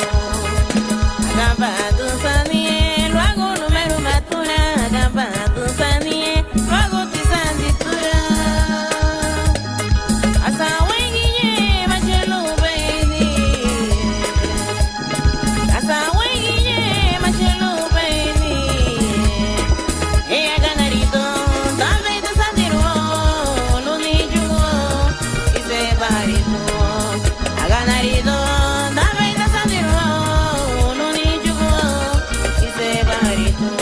Aganbadu sanie luagu lumerumatura. Aganbadu sanie luagu tisanditura. Asawagiñe machulubei ni. Asawagiñe machulubei ni. E aganaridun danbei tasandirua, lunichugu Isebahari tun. Aganaridun danbei tasandirua, lunichugu Isebahari tun.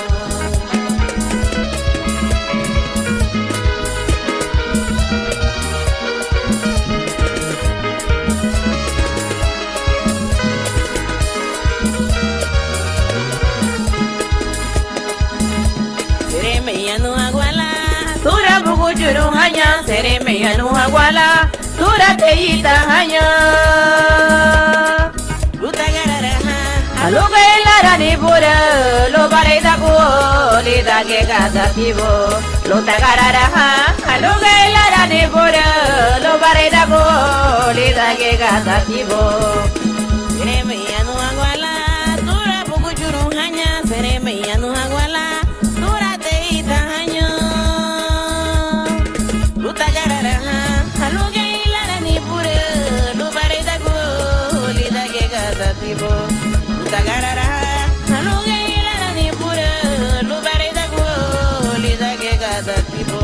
Seremei anuhagua lan, tura buguchurun haña. Seremei anuhagua lan, tura teyita haña. Lutagararaha, alugei larani bura, lubareidaguo lidangiñe gadatibu. Lutagararaha, alugei larani bura, lubareidaguo lidangiñe gadatibu. Seremei anuhagua lan, tura buguchurun haña. Seremei anuhagua lan, tura teyita haña. Lutagararaha, alugei larani bura, lubareidaguo lidangiñe gadatibu. Lutagararaha, alugei larani bura, lubareidaguo lidangiñe gadatibu.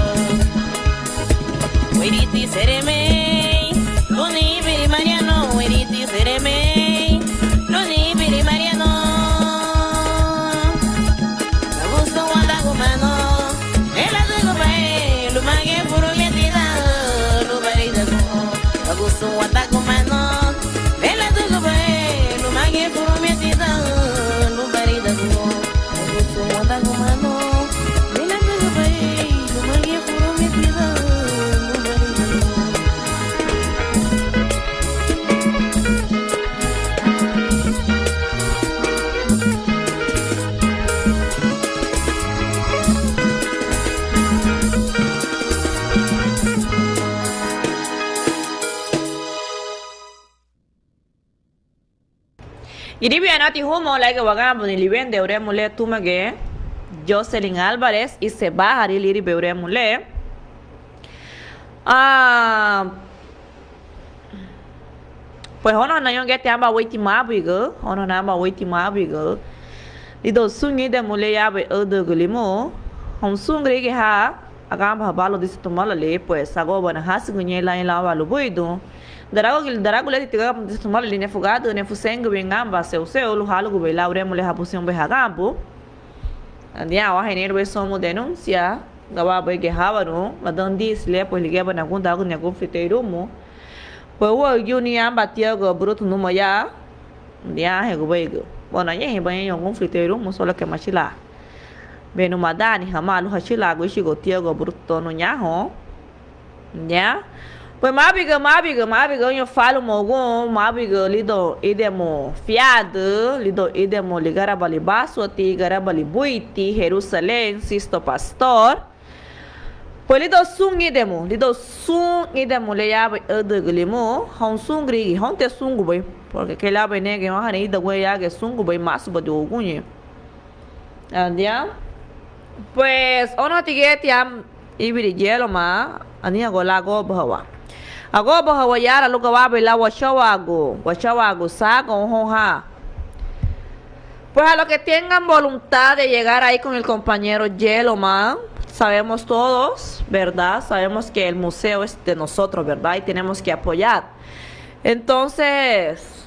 Wéiriti seremei lun níbiri Mariano, wéiriti seremei lun níbiri Mariano. Lagusun wadagimanu, le ladügübei lumagiñe furumiñeti dan lubareidaguo. Lagusun wadagimanu, le ladügübei lumagiñe furumiñeti dan lubareidaguo. Lagusun wadagimanu, le ladügübei lumagiñe furumiñeti dan lubareidaguo. Iribianati humoun, lárigiñe waganbuni liwende uremu le túmagiñe Jocelyn Álvarez Isebahari líribei uremu le. Ah, pues, houn houn nañoun giñeti aban wéitimaabuiga, houn houn aban wéitimaabuiga lidoun sun ñein demu le yabei aüdaügü limun. Houn sun gürigia ha aganbahabalun disi tumalali, pues, agobana hásügüñein lan, lan aban lubuidun. Daragu, daragu leti tigaga disi tumalali, nefu gádürü, nefu seingü wein aganba seu seu lun hálugubei lan uremu le habusenbei haganbun. Adia, awahañein lubéi somu denuncia. gawaraabei giñe hábarun, ladüga disi le, pues ligíabei nagundaaguni agunfurita irumu. Pues úagiñe ni aban tiagu burutu numa ya, ni anheingubei. Bueno, añahein baña agunfurita irumu, solo que machila, benu madaani hamá lun hachilaagun íchigu tiagu burutu to nun ñahoun. Ya. Pues mábiga, mábiga, mábiga, uña fáluma ugun, mábiga lidoun ídemu Fiadü, lidoun ídemu Ligarabalibasuati, Garabalibuiti, Jerusalén, Sisto Pastor. Pues lidoun sun ídemu, lidoun sun ídemu le yabei adügülimu, houn sun gürigia, houn te sungubei, porque kei labei nege wahani ídagu ya giñe sungubei, másubadiwa uguñe. Adia. Pues, óunahati giñeti am íbiri Yeloma, anihagua lan agóubahawa. Agóubahawa yara lun gawabei lan wachawaagun, wachawaagun sagoun houn ha. Pues a los que tengan voluntad de llegar ahí con el compañero Yeloma, sabemos todos, ¿verdad? Sabemos que el museo es de nosotros, ¿verdad? Y tenemos que apoyar. Entonces,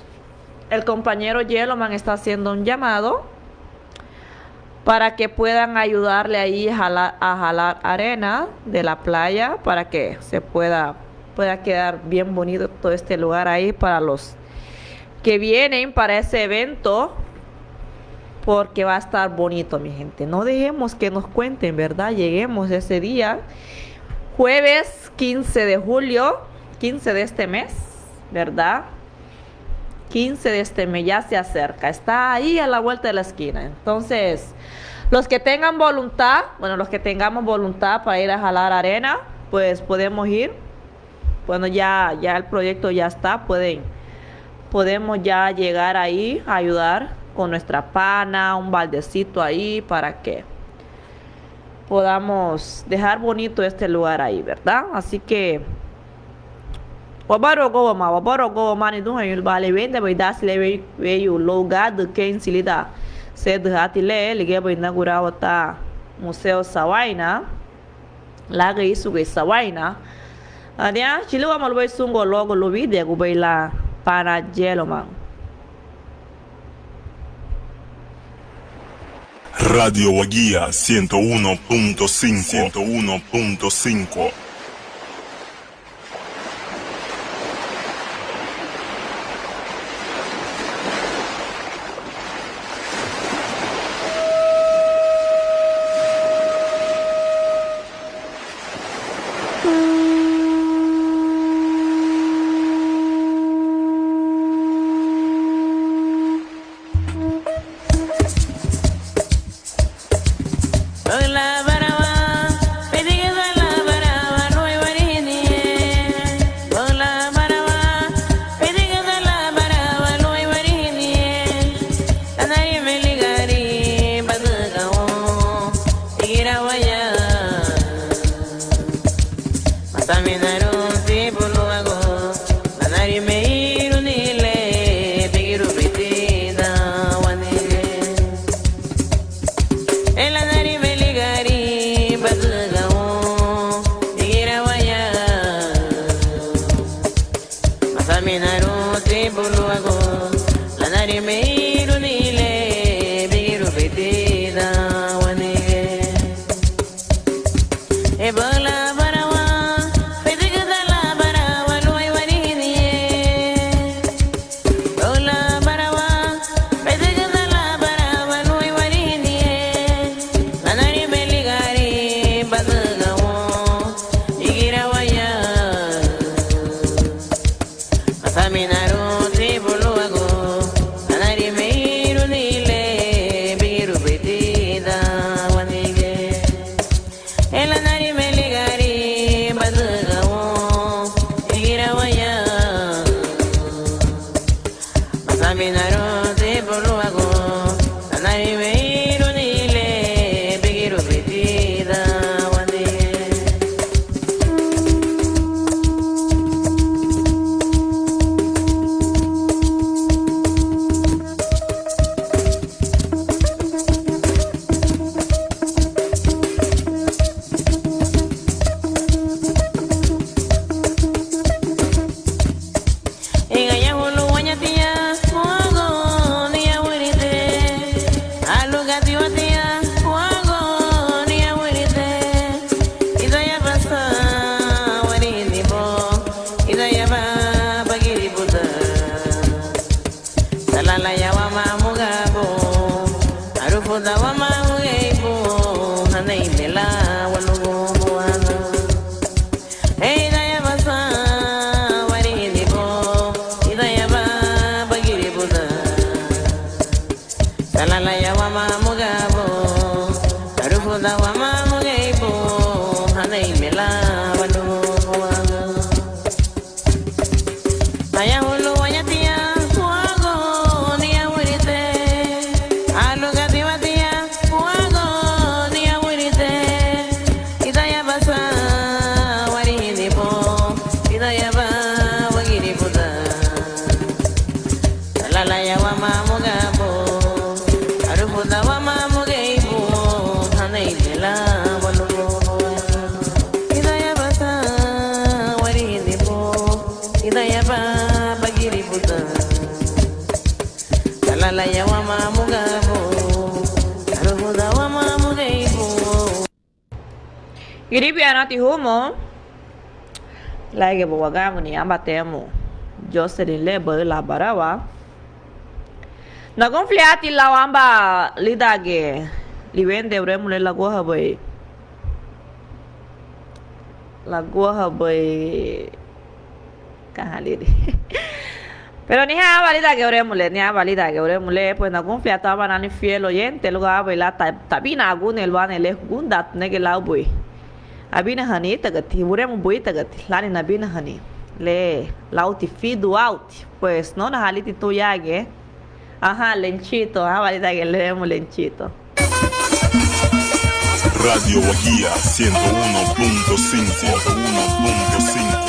el compañero Yeloman está haciendo un llamado para que puedan ayudarle ahí a jalar, a jalar arena de la playa para que se pueda, pueda quedar bien bonito todo este lugar ahí para los que vienen para ese evento, porque va a estar bonito, mi gente. No dejemos que nos cuenten, ¿verdad? Lleguemos ese día, jueves quince de julio, quince de este mes, ¿verdad? Quince de este mes, ya se acerca, está ahí a la vuelta de la esquina. Entonces, los que tengan voluntad, bueno, los que tengamos voluntad para ir a jalar arena, pues podemos ir. Bueno, ya, ya el proyecto ya está, pueden, podemos ya llegar ahí a ayudar con nuestra pana, un baldecito ahí para que podamos dejar bonito este lugar ahí, ¿verdad? Así que, wabaruaguawa wamá, wabaruaguawa wamá, niduheñu, lubá le wendabei dasi le we-, weyu lugadü keinsi lidan sedühati le, ligíabei inaugurarwa tan Museo Sawayna, lagei ísugei Sawayna. Adia, chülü wamá lubéi sungua luagu lun wídengubei lan pana Yeloman. Radio Wagía ciento uno punto cinco, ciento uno punto cinco. Masaminarun tibu luagu lanarime iruni le bigirubei tidan wanigi. E lanarime ligari badüga woun bigiragua ya. Masaminarun tibu luagu lanarime iruni le bigirubei tidan wanigi. E bau labarawa, fedügüda labarawa luéi warihiniñe. Bau labarawa, fedügüda labarawa luéi warihiniñe. Lanarime ligari badüga woun bigiragua ya. Masaminarun tibu luagu Idayaba bagiribuda, alalaya wama mugabu, arubuda wama mugeibu. Giribianati humo, lágebu wagáambuni aban temu Jocelyn Leba Labarawa. Nagunfulati lau aban lídangiñe liwende uremu le laguahabei, laguahabei Kaja liri. Pero niha aban lídangiñe uremu le, niha aban lídangiñe uremu le, pues nagunfulatu aban nani fiel oyente lun gayarabei lan ta-, tabinaguni lubá le gúndatu nege laubui. Abinahani ítagati, uremu bui ítagati lani nabinahani le lauti fidu auti. Pues nóunaha liti tun yagiñe. Ajá, Lenchito, aban lídangiñe uremu Lenchito. Radio Wagía ciento uno punto cinco, ciento uno punto cinco.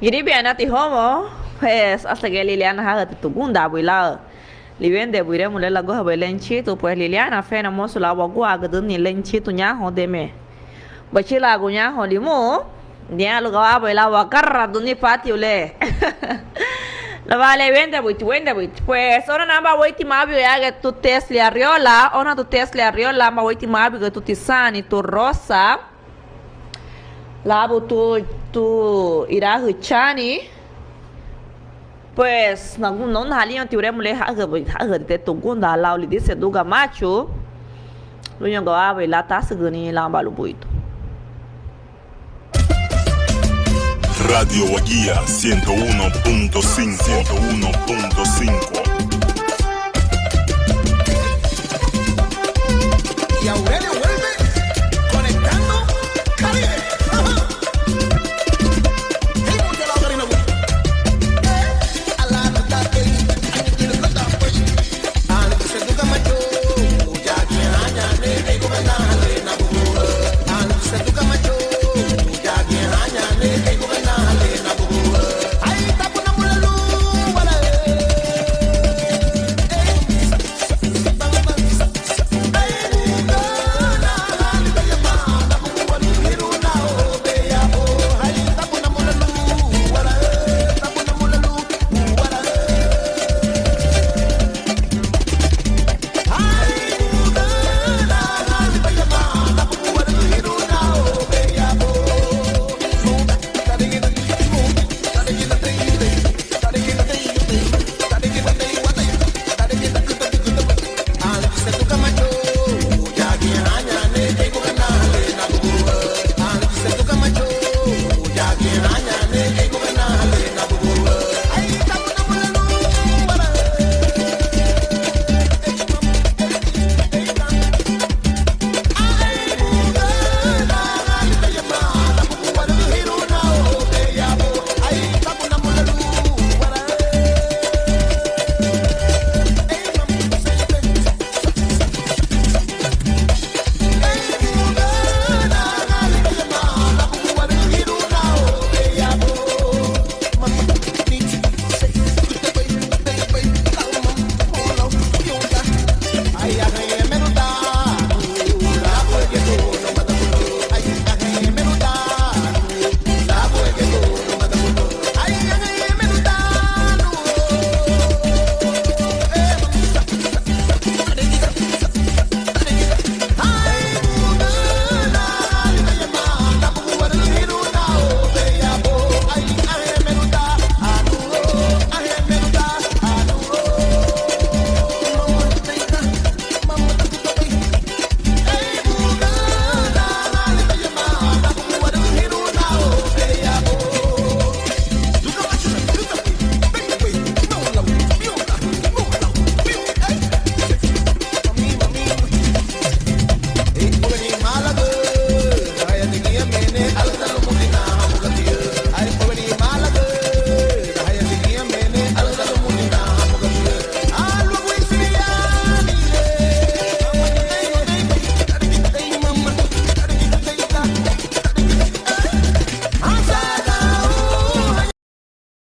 Giribianati houn, pues, ásügüya Liliana, háhati tugundaabui lau liwendebui iremu le laguhabei le nchitu, pues, Liliana, fena mosu lau waguagüdüni le nchitu ñahoun deme bachilaagun ñahoun limun, diña lun gawabei lau wagaraduni pátiu le. Laba le wendebuiti, wendebuiti. Pues, óunahani aban wéitimabigua yágiñe tun Tesli Arriola, óunahani tun Tesli Arriola, aban wéitimabigua tun tisaani, tun Rosa. Labu tun, tun irahü Chani. Pues, nagu, nóunaha liñuti uremu le hahü, hahüti tugundan lau lidise Duga Machu. Luñoun gawabei lan tásügürüni lan aban lubuidun. Radio Wagía, ciento uno punto cinco, ciento uno punto cinco.